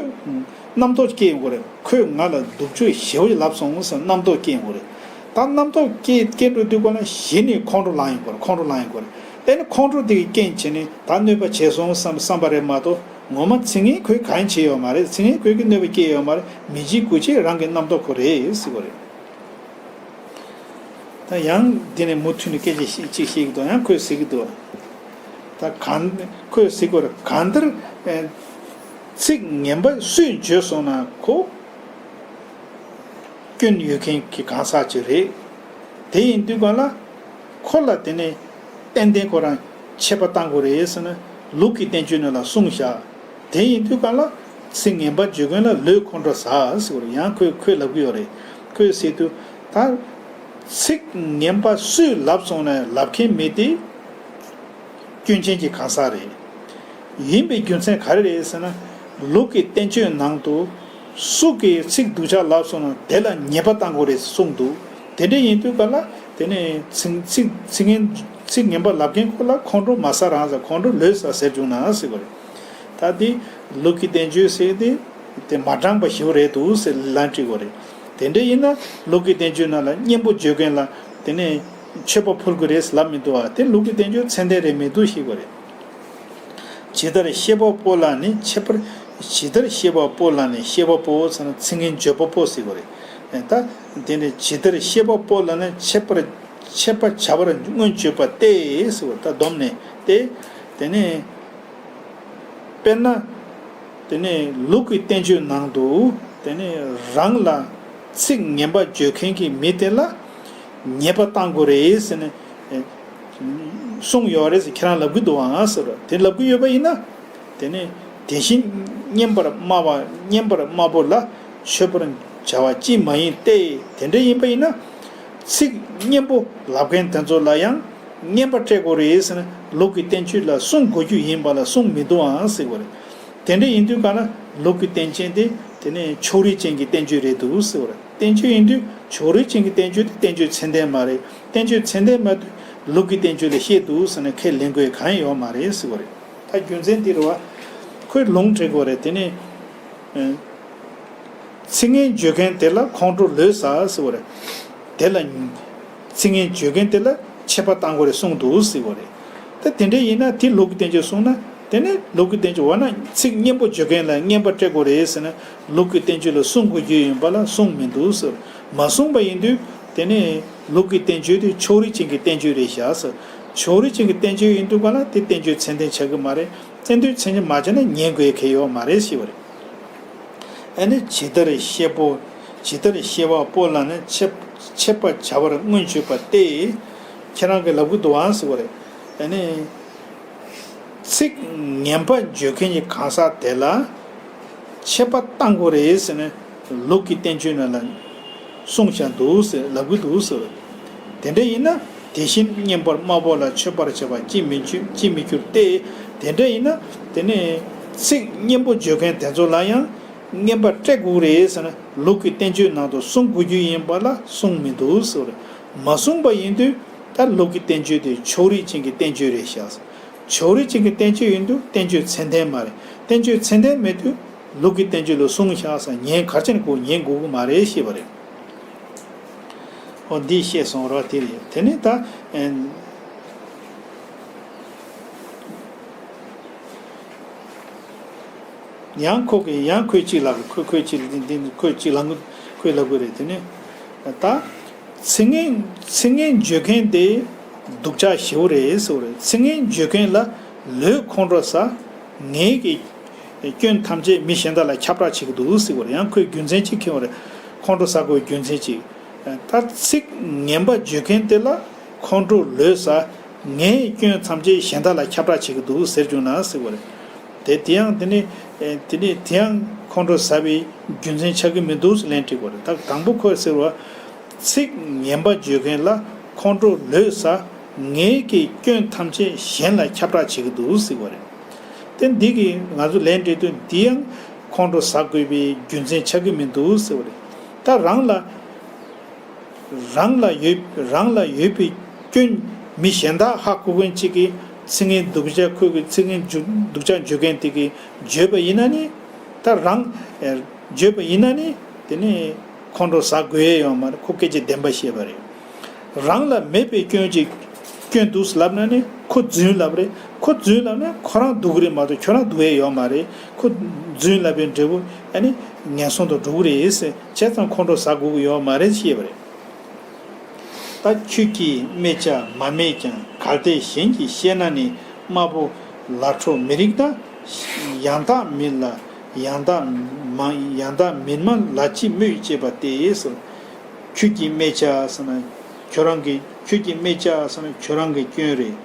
རྣམ་རྟོག་སྐྱེ་ཡོང་གི་རེད། ཁོས་ང་ལ་སྡུག་སྦྱོང་ཞེ་པོ་ཅིག་ལབ་སོང་ཟེར་རྣམ་རྟོག་སྐྱེ་ཡོང་གི་རེད། ད་རྣམ་རྟོག་སྐྱེ་སྐྱེ་འགྲོ་དུས་སྐབས་ལ་གཞི་ནས་ཁོང་ཁྲོ་ལངས་ཡོང་གི་རེད། ཁོང་ཁྲོ་ལངས་ཡོང་གི་རེད། དེ་ནི་ཁོང་ཁྲོ་དེ་གིས་རྐྱེན་བྱས་ནས་ད་གནོད་པ་བྱས་སོང་བསམ་བསམ་པ་རེད་མ་གཏོགས། ངོ་མ་ཚིག་ངན་ཁོས་གང་ཡང་བྱས་ཡོད་མ་རེད། ཚིག་ངན་ཁོས་ཀྱིས་གནོད་པ་སྐྱེལ་ཡོད་མ་རེད། མི་བྱེད་དགུ་བྱེད་རང་གི་རྣམ་རྟོག་ཁོ་རེད་ཟེར་གི་རེད། ད་ཡང་འདི་ནས་མུ་མཐུད་ནས་སྐད་ཆ་ཞིག་ཅིག་བཤད་ཀྱི་འདུག། ཡང་ཁོས་ཟེར་གྱི་འདུག། ད་གང་ཁོས་ཟེར་གྱི་རེད། གང་ལྟར་ཨེ་ཚིག་ངན་པ་སུས་བརྗོད་སོང་ན་ཁོ་སྐྱོན་ཡོད་མཁན་གྱི་གང་ཟག་ཅིག་རེད། དེ་ཡིན་དུས་གང་ལ་ཁོ་ལ་དེ་ནས་ཏན་ཏན་ཁོ་རང་ཆད་པ་བཏང་དགོས་རེད་ཟེར་ན། ལུགས་ཀྱི་བསྟན་བཅོས་ནང་ལ་གསུངས་བཞག། དེ་ཡིན་དུས་གང་ལ་ཚིག་ངན་པ་བརྗོད་མཁན་ལ་ལོས་ཁོང་ཁྲོ་ཟ་ཟེར་བ་རེད། ཡང་ཁོས་ཁོས་ལབ་ཀྱི་ཡོད་རེད། ཁོས་ཟེར་དུས་ད་ཚིག་ངན་པ་སུས་ལབ་སོང་ན་ལབ་མཁན་མི་དེ་སྐྱོན་ཅན་གྱི་གང་ཟག་རེད། ཡིན་པའི་རྒྱུ་མཚན་ག་རེ་རེད་ཟེར་ན། ལུགས་ཀྱི་བསྟན་བཅོས་ནང་དུ་སུ་གིས་ཚིག་སྡུག་ཅག་ལབ་སོང་ན་དེ་ལ་ཉེས་པ་བཏང་དགོས་རེད་གསུངས་འདུག། དེ་འདྲ་ཡིན་དུས་གང་ལ་དེ་ནས་ཚིག་ཚིག་ཚིག་ངན་ཚིག་ངན་པ་ལབ་མཁན་ཁོ་ལ་ཁོང་ཁྲོ་མ་ཟ་རང་ཟ། ཁོང་ཁྲོ་ལོས་ཟ་ཟེར་བྱུང་ན་ཟེར་བ་རེད། ད་འདི་ལུགས་ཀྱི་བསྟན་བཅོས་ཟེར་དེ་དེ་མ་དྲང་པ་ཞིག་རེད་འདུག་ཟེར་ལན་དྲིས་པ་རེད། དེ་འདྲ་ཡིན་ན་ལུགས་ཀྱི་བསྟན་བཅོས་ནང་ལ་སྙན་པོ་བརྗོད་མཁན་ལ་དེ་ནས་མཆོད་པ་ཕུལ་དགོས་རེད་ལབ་མི་འདུག་ཨ། དེ་ལུགས་ཀྱི་བསྟན་བཅོས་ཚད་ལྡན་རེད་མི་འདུག་ཞེས་པ་རེད། ཇི་ལྟར་བཤད་པ་པོ་ལ་ནི་ཁྱད་པར། ཇི་ལྟར་བཤད་པ་པོ་ལ་ནི་བཤད་པ་པོ་ཟེར་ན་ཚིག་ངན་བརྗོད་པ་པོ་ཟེར་དགོས་རེད། ད་དེ་ནས་ཇི་ལྟར་བཤད་པ་པོ་ལ་ནི་ཁྱད་པར། ཁྱད་པར་བྱ་བར་སྔོན་བརྗོད་པ་སྟེ་ཟེར་བ། ད་སྡོམ་ནས་ཏེ། དེ་ནས་དཔེར་ན། དེ་ནས་ལུགས་ཀྱི་བསྟན་བཅོས་ནང་དུ་དེ་ནས་རང་ལ་ཚིག་ངན་པ་བརྗོད་མཁན་གྱི་མི་དེ་ལ་ཉེས་པ་བཏང་དགོས་རེད་ཟེར་ནས་གསུངས་ཡོད་རེད་ཟེར་ཁྱེད་རང་ལབ་ཀྱི་འདུག་ཨང་ཟེར་རོ། དེ་ལབ་ཀྱི་ཡོད་པ་ཡིན་ན། དེ་ནས་དེ་བཞིན་སྙན་པར་སྨྲ་བ་སྙན་པར་སྨྲ་བོ་ལ་མཆོད་པར་བྱ་བ་ཅིས་མ་ཡིན་ཏེ། དེ་འདྲ་ཡིན་པ་ཡིན་ན། ཚིག་སྙན་པོ་ལབ་མཁན་དེ་ཚོ་ལ་ཡང་ངན་པ་སྤྲད་དགོས་རེད་ཟེར་ན་ལུགས་ཀྱི་བསྟན་བཅོས་ལ་གསུང་དགོས་རྒྱུ་ཡིན་པ་ལ་གསུང་མི་འདུག་ཨང་ཟེར་བ་རེད། དེ་འདྲ་ཡིན་དུས་ག་ན་ལུགས་ཀྱི་བསྟན་བཅོས་དེ་དེ་ནས་ཕྱོགས་རིས་ཅན་གྱི་བསྟན་བཅོས་རེད་འདུག་ཟེར་བ་རེད། བསྟན་བཅོས་ཡིན་དུས་ཕྱོགས་རིས་ཅན་གྱི་བསྟན་བཅོས་དེ་བསྟན་བཅོས་ཚད་ལྡན་མ་རེད། བསྟན་བཅོས་ཚད་ལྡན་མ་དུས་ལུགས་ཀྱི་བསྟན་བཅོས་ལ་བཤད་འདུག་ཟེར་ནས་ཁས་ལེན་དགོས་གང་ཡང་ཡོད་མ་རེད་ཟེར་བ་རེད། ད་རྒྱུ་མཚན་འདི་རེད་བ། ཁོས་ལུང་སྤྲད་དགོས་རེད། དེ་ནས་ཚིག་ངན་བརྗོད་མཁན་དེ་ལ་ཁོང་ཁྲོ་ལོས་ཟ་ཟེར་བ་རེད། དེ་ལ་ཚིག་ངན་བརྗོད་མཁན་དེ་ལ་ཆད་པ་བཏང་དགོས་རེད་གསུངས་འདུག་ཟེར་བ་རེད། ད་དེ་འདྲ་ཡིན་ན་དེ་ལུགས་ཀྱི་བསྟན་བཅོས་གསུངས་ན། དེ་ནས་ལུགས་ཀྱི་བསྟན་བཅོས་འོ་ན་ཚིག་སྙན་པོ་བརྗོད་མཁན་ལ་ངན་པ་སྤྲད་དགོས་རེད་ཟེར་ན་ལུགས་ཀྱི་བསྟན་བཅོས་ལ་གསུང་དགོས་རྒྱུ་ཡིན་པ་ལ་གསུང་མི་འདུག་ཟེར། མ་གསུངས་པ་ཡིན་དུས་དེ་ནས་ལུགས་ཀྱི་བསྟན་བཅོས་དེ་ཕྱོགས་རིས་ཅན་གྱི་བསྟན་བཅོས་རེད་ཤག་ཟེར། ཕྱོགས་རིས་ཅན་གྱི་བསྟན་བཅོས་ཡིན་དུས་ག་ལ་དེ་བསྟན་བཅོས་ཚད་ལྡན་ཆགས་ཀྱི་མ་རེད། བསྟན་བཅོས་ཚད་ལྡན་མ་ཆགས་ན་ཉན་དགོས་ཡ་གལ་ཡོད་མ་རེད་ཞེས་པ་རེད། ཨ་ནི་ཇི་ལྟར་བཤད་པོ། ཇི་ལྟར་བཤད་པ་པོ་ལ་ནི་འཆད་འཆད་པར་བྱ་བར་སྔོན་བརྗོད་པ་སྟེ། ཁྱེད་རང་གིས་ལབ་ཀྱི་འདུག་ཨང་ཟེར་བ་རེད། ཨ་ནི། ཚིག་ངན་པ་བརྗོད་མཁན་གྱི་གང་ཟག་དེ་ལ་ཆད་པ་བཏང་དགོས་རེད་ཟེར་ནས་ལུགས་ཀྱི་བསྟན་བཅོས་ནང་ལ་གསུངས་བཞག་འདུག་ཟེར་ལབ་ཀྱི་འདུག་ཟེར། དེ་འདྲ་ཡིན་ན་དེ་བཞིན་སྙན་པར་སྨྲ་བོ་ལ་མཆོད་པར་བྱ་བ་ཅིས་མི་འགྱུར་ཅིས་མི་འགྱུར་ཏེ། དེ་འདྲ་ཡིན་ན་དེ་ནས་ཚིག་སྙན་པོ་བརྗོད་མཁན་དེ་ཚོ་ལ་ཡང་ངན་པ་སྤྲད་དགོས་རེད་ཟེར་ན་ལུགས་ཀྱི་བསྟན་བཅོས་ནང་དུ་གསུང་དགོས་རྒྱུ་ཡིན་པ་ལ་གསུང་མི་འདུག་ཟེར། མ་གསུངས་པ་ཡིན་དུས་ད་ལུགས་ཀྱི་བསྟན་བཅོས་དེ་ཕྱོགས་རིས་ཅན་གྱི་བསྟན་བཅོས་རེད་ཤག་ཕྱོགས་རིས་ཅན་གྱི་བསྟན་བཅོས་ཡིན་དུས་བསྟན་བཅོས་ཚད་ལྡན་མ་རེད། བསྟན་བཅོས་ཚད་ལྡན་མེད་དུས་ལུགས་ཀྱི་བསྟན་བཅོས་ལ་གསུངས་ཤག་ཟེར་ཉན་ག་རེ་བྱས་ནས་གོ་ཉན་དགོས་ཀྱི་མ་རེད་ཞེས་པ་རེད། འོ་འདི་བཤད་སོང་ར་དེ་རེད། དེ་ནས་ད་ཨེ། ཡང་ཁོ་གི་ཡང་ཁོས་གཅིག་ལབ། ཁོས་ཁོས་གཅིག་འདི་འདི་ཁོས་གཅིག་ལབ་ཁོས་ལབ་དགོས་རེད། དེ་ནས་ད་ཚིག་ངན་ཚིག་ངན་བརྗོད་མཁན་དེ་སྡུག་ཅག་ཞེ་པོ་རེད་ཟེར་བ་རེད། ཚིག་ངན་བརྗོད་མཁན་ལ་ལོས་ཁོང་ཁྲོ་ཟ། ངེད་ཀྱི་སྐྱོན་ཐམས་ཅད་མི་གཞན་དག་ལ་ཁྱབ་བསྒྲགས་བྱེད་ཀྱི་འདུག་ཟེར་བ་རེད། ཡང་ཁོས་རྒྱུ་མཚན་གཅིག་ཁྱེར་བ་རེད། ཁོང་ཁྲོ་ཟ་དགོས་རྒྱུ་མཚན་གཅིག་ད་ཚིག་ངན་པ་བརྗོད་མཁན་དེ་ལ་ཁོང་ཁྲོ་ལོས་ཟ། ངའི་སྐྱོན་ཐམས་ཅད་གཞན་དག་ལ་ཁྱབ་བསྒྲགས་བྱེད་ཀྱི་འདུག་ཟེར་བྱུང་ན་ཟེར་བ་རེད། དེ་དེ་ཡང་དེ་ནི་དེ་ནི་དེ་ཡང་ཁོང་ཁྲོ་ཟ་བའི་རྒྱུ་མཚན་ཆགས་ཀྱི་མི་འདུག་ཟེར་ལན་དྲིས་པ་རེད། ད་དང་པོ་ཁོས་ཟེར་བ། ཚིག་ངན་པ་བརྗོད་མཁན་ལ་ཁོང་ཁྲོ་ལོས་ཟ། ངེད་ཀྱི་སྐྱོན་ཐམས་ཅད་གཞན་ལ་ཁྱབ་བསྒྲགས་བྱེད་ཀྱི་འདུག་ཟེར་བ་རེད། དེ་འདི་གིས་ང་ཚོ་ལན་སྤྲད་དུས་འདི་ཡང་ཁོང་ཁྲོ་ཟ་དགོས་པའི་རྒྱུ་མཚན་ཆགས་ཀྱི་མི་འདུག་ཟེར་བ་རེད། ད་རང་ལ་རང་ལ་ཡོད་རང་ལ་ཡོད་པའི་སྐྱོན་མི་གཞན་དག་ཧ་གོ་མཁན་གཅིག་གིས་ཚིག་ངན་སྡུག་ཅག་ཁོས་ཀྱི་ཚིག་ངན་རྒྱུ་སྡུག་ཅག་བརྗོད་མཁན་དེ་གིས་བརྗོད་པ་ཡིན་ན་ནི། ད་རང་ཨེ་བརྗོད་པ་ཡིན་ན་ནི་དེ་ནི་ཁོང་ཁྲོ་ཟ་དགོས་ཡས་ཡོད་མ་རེད། ཁོ་སྐད་ཆ་བདེན་པ་བཤད་པ་རེད། རང་ལ་མེད་པའི་སྐྱོན་ཅིག་སྐྱོན་འདུག་ལབ་ན་ནི་ཁོ་རྫུན་ལབ་རེད། ཁོ་རྫུན་ལབ་ན་ཁོ་རང་སྡུག་གི་རེད་མ་གཏོགས་ཁྱོད་རང་སྡུག་ཡས་ཡོད་མ་རེད། ཁོ་རྫུན་ལབ་པའི་འབྲས་བུ་ཨ་ནི་ངན་སོང་དུ་འགྲོ་གི་རེད་ཟེར་བྱས་ཙང་ཁོང་ཁྲོ་ཟ་དགོས་ཀྱི་ཡོད་མ་རེད་ཞེས་པ་རེད། ད་ཁྱོད་ཀྱིས་སྨད་བྱ་མ་སྨད་ཀྱང་། གལ་ཏེ་གཞན་གྱིས་བཤད་ན་ནི། དམའ་བོ་ལ་ཁྲོ་མི་རིགས་ན། ཡང་དག་མིན་ལ་ཡང་དག་མ་ཡང་དག་མིན་མ་ལ་ཅི་སྨོད་ཅེས་པ་སྟེ་ཟེར། ཁྱོད་ཀྱིས་སྨད་བྱ་ཟེར་ན་ཁྱོད་རང་གི་ཁྱོད་ཀྱིས་སྨད་བྱ་ཟེར་ན་ཁྱོད་རང་གི་སྐྱོན་རེད།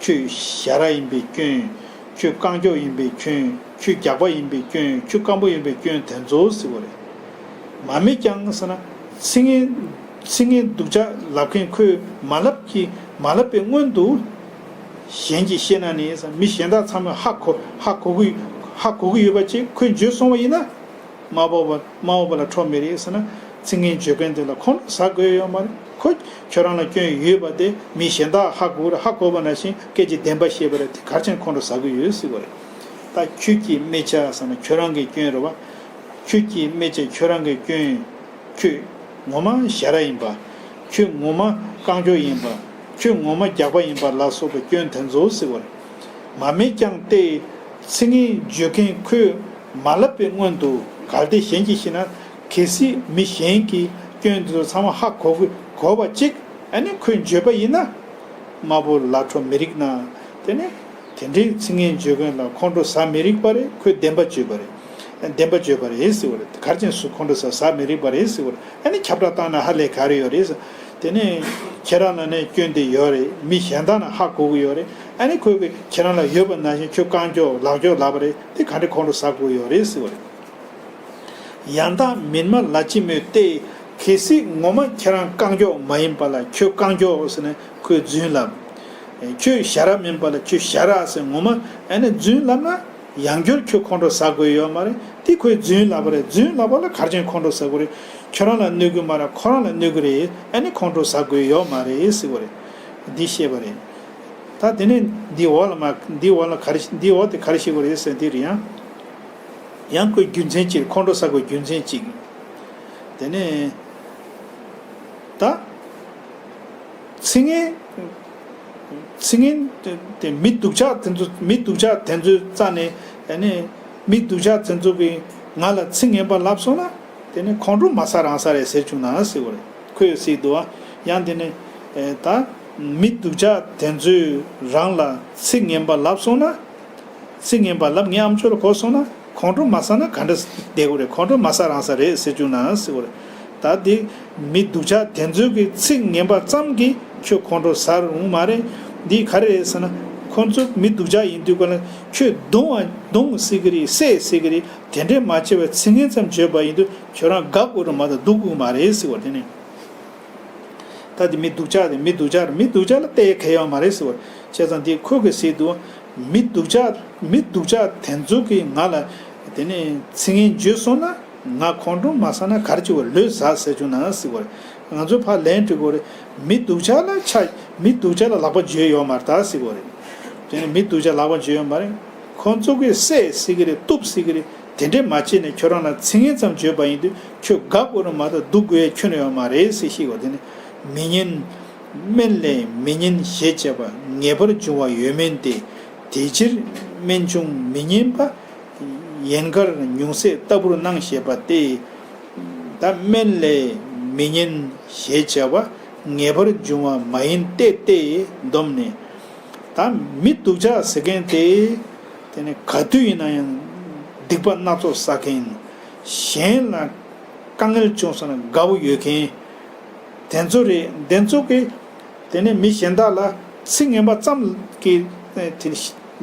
ཁྱོད་ཞ་ར་ཡིན་པའི་སྐྱོན། ཁྱོད་རྐང་མགྱོགས་ཡིན་པའི་སྐྱོན། ཁྱོད་རྒྱགས་པ་ཡིན་པའི་སྐྱོན། ཁྱོད་སྐམ་པོ་ཡིན་པའི་སྐྱོན་དེ་ཚོ་ཟེར་བ་རེད། མ་སྨད་ཀྱང་ཟེར་ན་ཚིག་ངན་ཚིག་ངན་སྡུག་ཅག་ལབ་མཁན་ཁོས་མ་ལབ་ཀྱི་མ་ལབ་པའི་སྔོན་དུ་གཞན་གྱིས་བཤད་ན་ནི་ཟེར། མི་གཞན་དག་ཚང་མས་ཧ་གོ་ཧ་གོ་གི་ཧ་གོ་གི་ཡོད་པ་ཅིག་ཁོས་བརྗོད་སོང་བ་ཡིན་ན། དམའ་བོ་བ་དམའ་བོ་བ་ལ་ཁྲོ་མི་རིགས་ཟེར་ན་ཚིག་ངན་བརྗོད་མཁན་དེ་ལ་ཁོང་ཁྲོ་ཟ་དགོས་ཡོད་མ་རེད། ཁོ་ཁྱོད་རང་ལ་སྐྱོན་ཡོད་པ་དེ་མི་གཞན་དག་ཧ་གོ་རེད། ཧ་གོ་བ་ནང་བཞིན་སྐད་ཆ་བདེན་པ་བཤད་པ་རེད། དེ་ག་རེ་བྱས་ནས་ཁོང་ཁྲོ་ཟ་གི་ཡོད་ཟེར་བ་རེད། ད་ཁྱོད་ཀྱིས་སྨད་བྱ་ཟེར་ན་ཁྱོད་རང་གི་སྐྱོན་རེད་བ། ཁྱོད་ཀྱིས་སྨད་བྱ་ཁྱོད་རང་གི་སྐྱོན། ཁྱོད་ངོ་མ་ཞ་ར་ཡིན་པ། ཁྱོད་ངོ་མ་རྐང་མགྱོགས་ཡིན་པ། ཁྱོད་ངོ་མ་རྒྱགས་པ་ཡིན་པ་ལ་སོགས་པའི་སྐྱོན་དེ་ཚོ་ཟེར་བ་རེད། མ་སྨད་ཀྱང་སྟེ། ཚིག་ངན་བརྗོད་མཁན་ཁོས་མ་ལབ་པའི་སྔོན་དུ། གལ་ཏེ་གཞན་གྱིས་བཤད་ན། གལ་སྲིད་མི་གཞན་གྱིས་སྐྱོན་དེ་ཚོ་ཚང་མ་ཧ་གོ་གི་གོ་བ་ཅིག་ཨ་ནི་ཁོས་བརྗོད་པ་ཡིན་ན། དམའ་བོ་ལ་ཁྲོ་མི་རིགས་ན། དེ་ནི་དེ་འདྲའི་ཚིག་ངན་བརྗོད་མཁན་ལ་ཁོང་ཁྲོ་ཟ་མི་རིགས་པ་རེད། ཁོས་བདེན་པ་བརྗོད་པ་རེད། བདེན་པ་བརྗོད་པ་རེད་ཟེར་བ་རེད། ག་རེ་བྱས་ནས་སུ་ཁོང་ཁྲོ་ཟ་ཟ་མི་རིགས་པ་རེད་ཟེར་བ་རེད། ཨ་ནི་ཁྱབ་བསྒྲགས་བཏང་ན་ཧ་ལས་ག་རེ་ཡོད་རེད་ཟེར། དེ་ནས་ཁྱེད་རང་ལ་ནི་སྐྱོན་དེ་ཡོད་རེད། མི་གཞན་དག་ན་ཧ་གོ་གི་ཡོད་རེད། ཨ་ནི་ཁོས་གི་ཁྱེད་རང་ལ་ཡོད་པ་ནང་བཞིན་ཁྱོད་རྐང་མགྱོགས་ལག་མགྱོགས་ལབ་པ་རེད། དེ་ག་འདྲ་ཁོང་ཁྲོ་ཟ་དགོས་ཡོད་རེད་ཟེར་བ་རེད། ཡང་དག་མིན་སྨྲ་ལ་ཅི་སྨོས་ཏེ། གལ་སྲིད་ངོ་མ་ཁྱེད་རང་རྐང་མགྱོགས་མ་ཡིན་པ་ལ་ཁྱོད་རྐང་མགྱོགས་ཟེར་ནས་ཁོས་རྫུན་ལབ། ཁྱོད་ཞ་ར་མིན་པ་ལ་ཁྱོད་ཞ་ར་ཟེར་ངོ་མ་ཨ་ནི་རྫུན་ལབ་ན། ཡང་བསྐྱར་ཁྱོད་ཁོང་ཁྲོ་ཟ་དགོས་ཡོད་མ་རེད། དེ་ཁོས་རྫུན་ལབ་པ་རེད། རྫུན་ལབ་པ་ལ་ག་རེ་བྱས་ནས་ཁོང་ཁྲོ་ཟ་དགོས་རེད། ཁྱོད་རང་ལ་གནོད་གི་མ་རེད། ཁོ་རང་ལ་གནོད་གི་རེད། ཨ་ནི་ཁོང་ཁྲོ་ཟ་དགོས་ཡོད་མ་རེད་ཟེར་བ་རེད། འདི་བཤད་པ་རེད། ད་དེ་ནས་འདི་འོག་ལ་མ་འདི་འོག་ལ་ག་རེ་འདི་འོག་དེ་ག་རེ་བཤད་དགོས་རེད་ཟེར་དེ་རེད་ཡང་། ཡང་ཁོའི་རྒྱུ་མཚན་གཅིག་ཁོང་ཁྲོ་ཟ་དགོས་རྒྱུ་མཚན་གཅིག་དེ་ནས་ད། ཚིག་ངན། ཚིག་ངན་དེ་མི་སྡུག་ཅག་དེ་ཚོ་མི་སྡུག་ཅག་དེ་ཚོའི་རྩ་ནས་ཨ་ནི་མི་སྡུག་ཅག་དེ་ཚོ་གིས་ང་ལ་ཚིག་ངན་པ་ལབ་སོང་ན་དེ་ནི་ཁོང་ཁྲོ་མ་ཟ་རང་ཟ་རེད་ཟེར་བཅུག་ན་ཟེར་བ་རེད། ཁོས་ཟེར་འདུག་ཨ། ཡང་དེ་ནི་ད་མི་སྡུག་ཅག་དེ་ཚོས་རང་ལ་ཚིག་ངན་པ་ལབ་སོང་ན། ཚིག་ངན་པ་ལབ་ངའི་ཨམ་ཅོག་ལ་གོ་སོང་ན་ཁོང་ཁྲོ་མ་ཟ་ན་ག་འདྲ་བསྡད་དགོས་རེད། ཁོང་ཁྲོ་མ་ཟ་རང་ཟ་རེད་ཟེར་བཅུག་ན་ཟེར་བ་རེད། ད་དེ་མི་སྡུག་ཅག་དེ་ཚོའི་གི་ཚིག་ངན་པ་ཙམ་གྱིས་ཁྱོད་ཁོང་ཁྲོ་ཟ་རུང་མ་རེད། འདི་ག་རེ་རེད་ཟེར་ན་ཁོང་ཚོ་མི་སྡུག་ཅག་ཡིན་དུས་ག་ལ་ཁྱོད་རྡུང་བ་རྡུང་ཟེར་གི་རེད། བསད་ཟེར་གི་རེད། དེ་འདྲས་མ་བྱས་པའི་ཚིག་ངན་ཙམ་བརྗོད་པ་ཡིན་དུས་ཁྱོད་རང་དགའ་དགོས་རུང་མ་གཏོགས་སྡུག་དགོས་མ་རེད་ཟེར་བ་དེ་ནི། ད་དེ་མི་སྡུག་ཅག་དེ་མི་སྡུག་ཅག་རེད། མི་སྡུག་ཅག་ལ་བལྟས་ཡ་གལ་ཡོད་མ་རེད་ཟེར་བ། བྱས་ཙང་དེ་ཁོ་གིས་ཟེར་འདུག་མི་སྡུག་ཅག་མི་སྡུག་ཅག་དེ་ཚོ་གིས་ང་ལ་དེ་ནས་ཚིག་ངན་བརྗོད་སོང་ན་ང་ཁོང་ཁྲོ་མ་ཟ་ན་ག་རེ་བྱེད་པ་ལོས་ཟ་ཟེར་བཅུག་ན་ཟེར་བ་རེད། ང་ཚོ་ཕར་ལན་འབྲི་དགོས་རེད། མི་སྡུག་ཅག་ལ་ཆ་མི་སྡུག་ཅག་ལ་ལག་པ་འཇུས་ཡོད་མ་རེད་ད་ཟེར་བ་རེད། དེ་ནས་མི་སྡུག་ཅག་ལག་པ་འཇུས་ཡོད་མ་རེད། ཁོང་ཚོ་གིས་བསད་ཟེར་གི་རེད། གཏུབ་ཟེར་གི་རེད། དེ་འདྲས་མ་བྱས་ནས་ཁྱོད་རང་ལ་ཚིག་ངན་ཙམ་བརྗོད་པ་ཡིན་དུས་ཁྱོད་དགའ་དགོས་རུང་མ་གཏོགས་སྡུག་དགོས་ཡ་ཁྱོན་ནས་ཡོད་མ་རེད་ཟེར་ཤེས་དགོས། དེ་ནི་མི་ཉན། སྨན་ལས་མི་ཉན་ཞེས་བྱ་བ་ངེས་པར་འབྱུང་བ་ཡོད་མིན་ཏེ། དེ་ཕྱིར་སྨན་བྱུང་མི་ཉན་པ། ཡན་གར་ཉུང་ཟད་ལྟ་བུར་སྣང་ཞེས་པ་སྟེ། ད་སྨན་ལས་མི་ཉན་ཞེས་བྱ་བ་ངེས་པར་འབྱུང་བ་མ་ཡིན་ཏེ་སྟེ་སྡོམ་ནས། ད་མི་སྡུག་ཅག་ཟེར་མཁན་དེ། དེ་ནི་ག་དུས་ཡིན་ན་ཡང་སྡིག་པ་སྣ་ཚོགས་བསགས་མཁན། གཞན་ལ་དཀའ་ངལ་བྱུང་སོང་ན་དགའ་བོ་ཡོད་མཁན། དེ་ཚོ་རེད། དེ་ཚོ་གིས་དེ་ནི་མི་གཞན་དག་ལ་ཚིག་ངན་པ་ཙམ་གྱིས་དེ་ནི་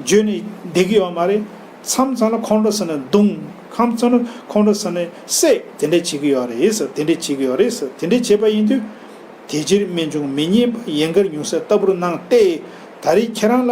བརྗོད་ནས་བསྡད་ཀྱི་ཡོད་མ་རེད། མཚམས་མཚམས་ལ་ཁོང་ཁྲོ་ཟ་ནས་རྡུང་། མཚམས་མཚམས་ལ་ཁོང་ཁྲོ་ཟ་ནས་བསད། དེ་འདྲས་བྱེད་ཀྱི་ཡོད་རེད་ཟེར། དེ་འདྲས་བྱེད་ཀྱི་ཡོད་རེད་ཟེར། དེ་འདྲས་བྱེད་པ་ཡིན་དུས། དེ་ཕྱིར་སྨན་བྱུང་མི་ཉན་པ་ཡན་གར་ཉུང་ཟད་ལྟ་བུར་སྣང་སྟེ། ད་རེས་ཁྱེད་རང་ལ་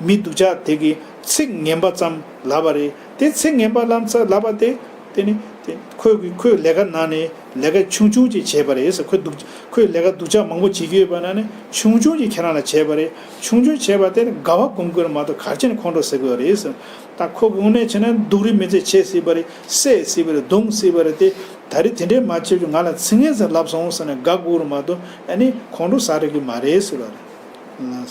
མི་སྡུག་ཅག་དེ་གིས་ཚིག་ངན་པ་ཙམ་ལབ་པ་རེད། དེ་ཚིག་ངན་པ་ལབ་ཙམ་ལབ་པ་དེ་དེ་ནི་དེ་ཁོས་ཀྱི་ཁོས་ལས་ཀ་ནང་ནས་ལས་ཀ་ཆུང་ཆུང་ཅིག་བྱས་པ་རེད་ཟེར། ཁོས་སྡུག་ཁོས་ལས་ཀ་སྡུག་ཅག་མང་པོ་བྱེད་ཀྱི་ཡོད་པ་ན་ནི་ཆུང་ཆུང་ཅིག་ཁྱེད་རང་ལ་བྱས་པ་རེད། ཆུང་ཆུང་བྱས་པ་དེ་ནི་དགའ་བ་སྒོམ་དགོས་རེད་མ་གཏོགས་ག་རེ་བྱས་ནས་ཁོང་ཁྲོ་ཟ་གི་ཡོད་རེད་ཟེར། ད་ཁོ་གི་དངོས་གནས་བྱས་ན་སྡུག་རུས་མི་ཚེ་བྱེད་སྲིད་པ་རེད། བསད་སྲིད་པ་རེད། རྡུང་སྲིད་པ་རེད་དེ། ད་རེས་དེ་འདྲས་མ་བྱེད་རྒྱུ་ང་ལ་ཚིག་ངན་ཙམ་ལབ་སོང་ཟེར་ནས་དགའ་དགོས་རེད་མ་གཏོགས་ཨ་ནི་ཁོང་ཁྲོ་ཟ་རེད་གི་མ་རེད་ཟེར་བ་རེད།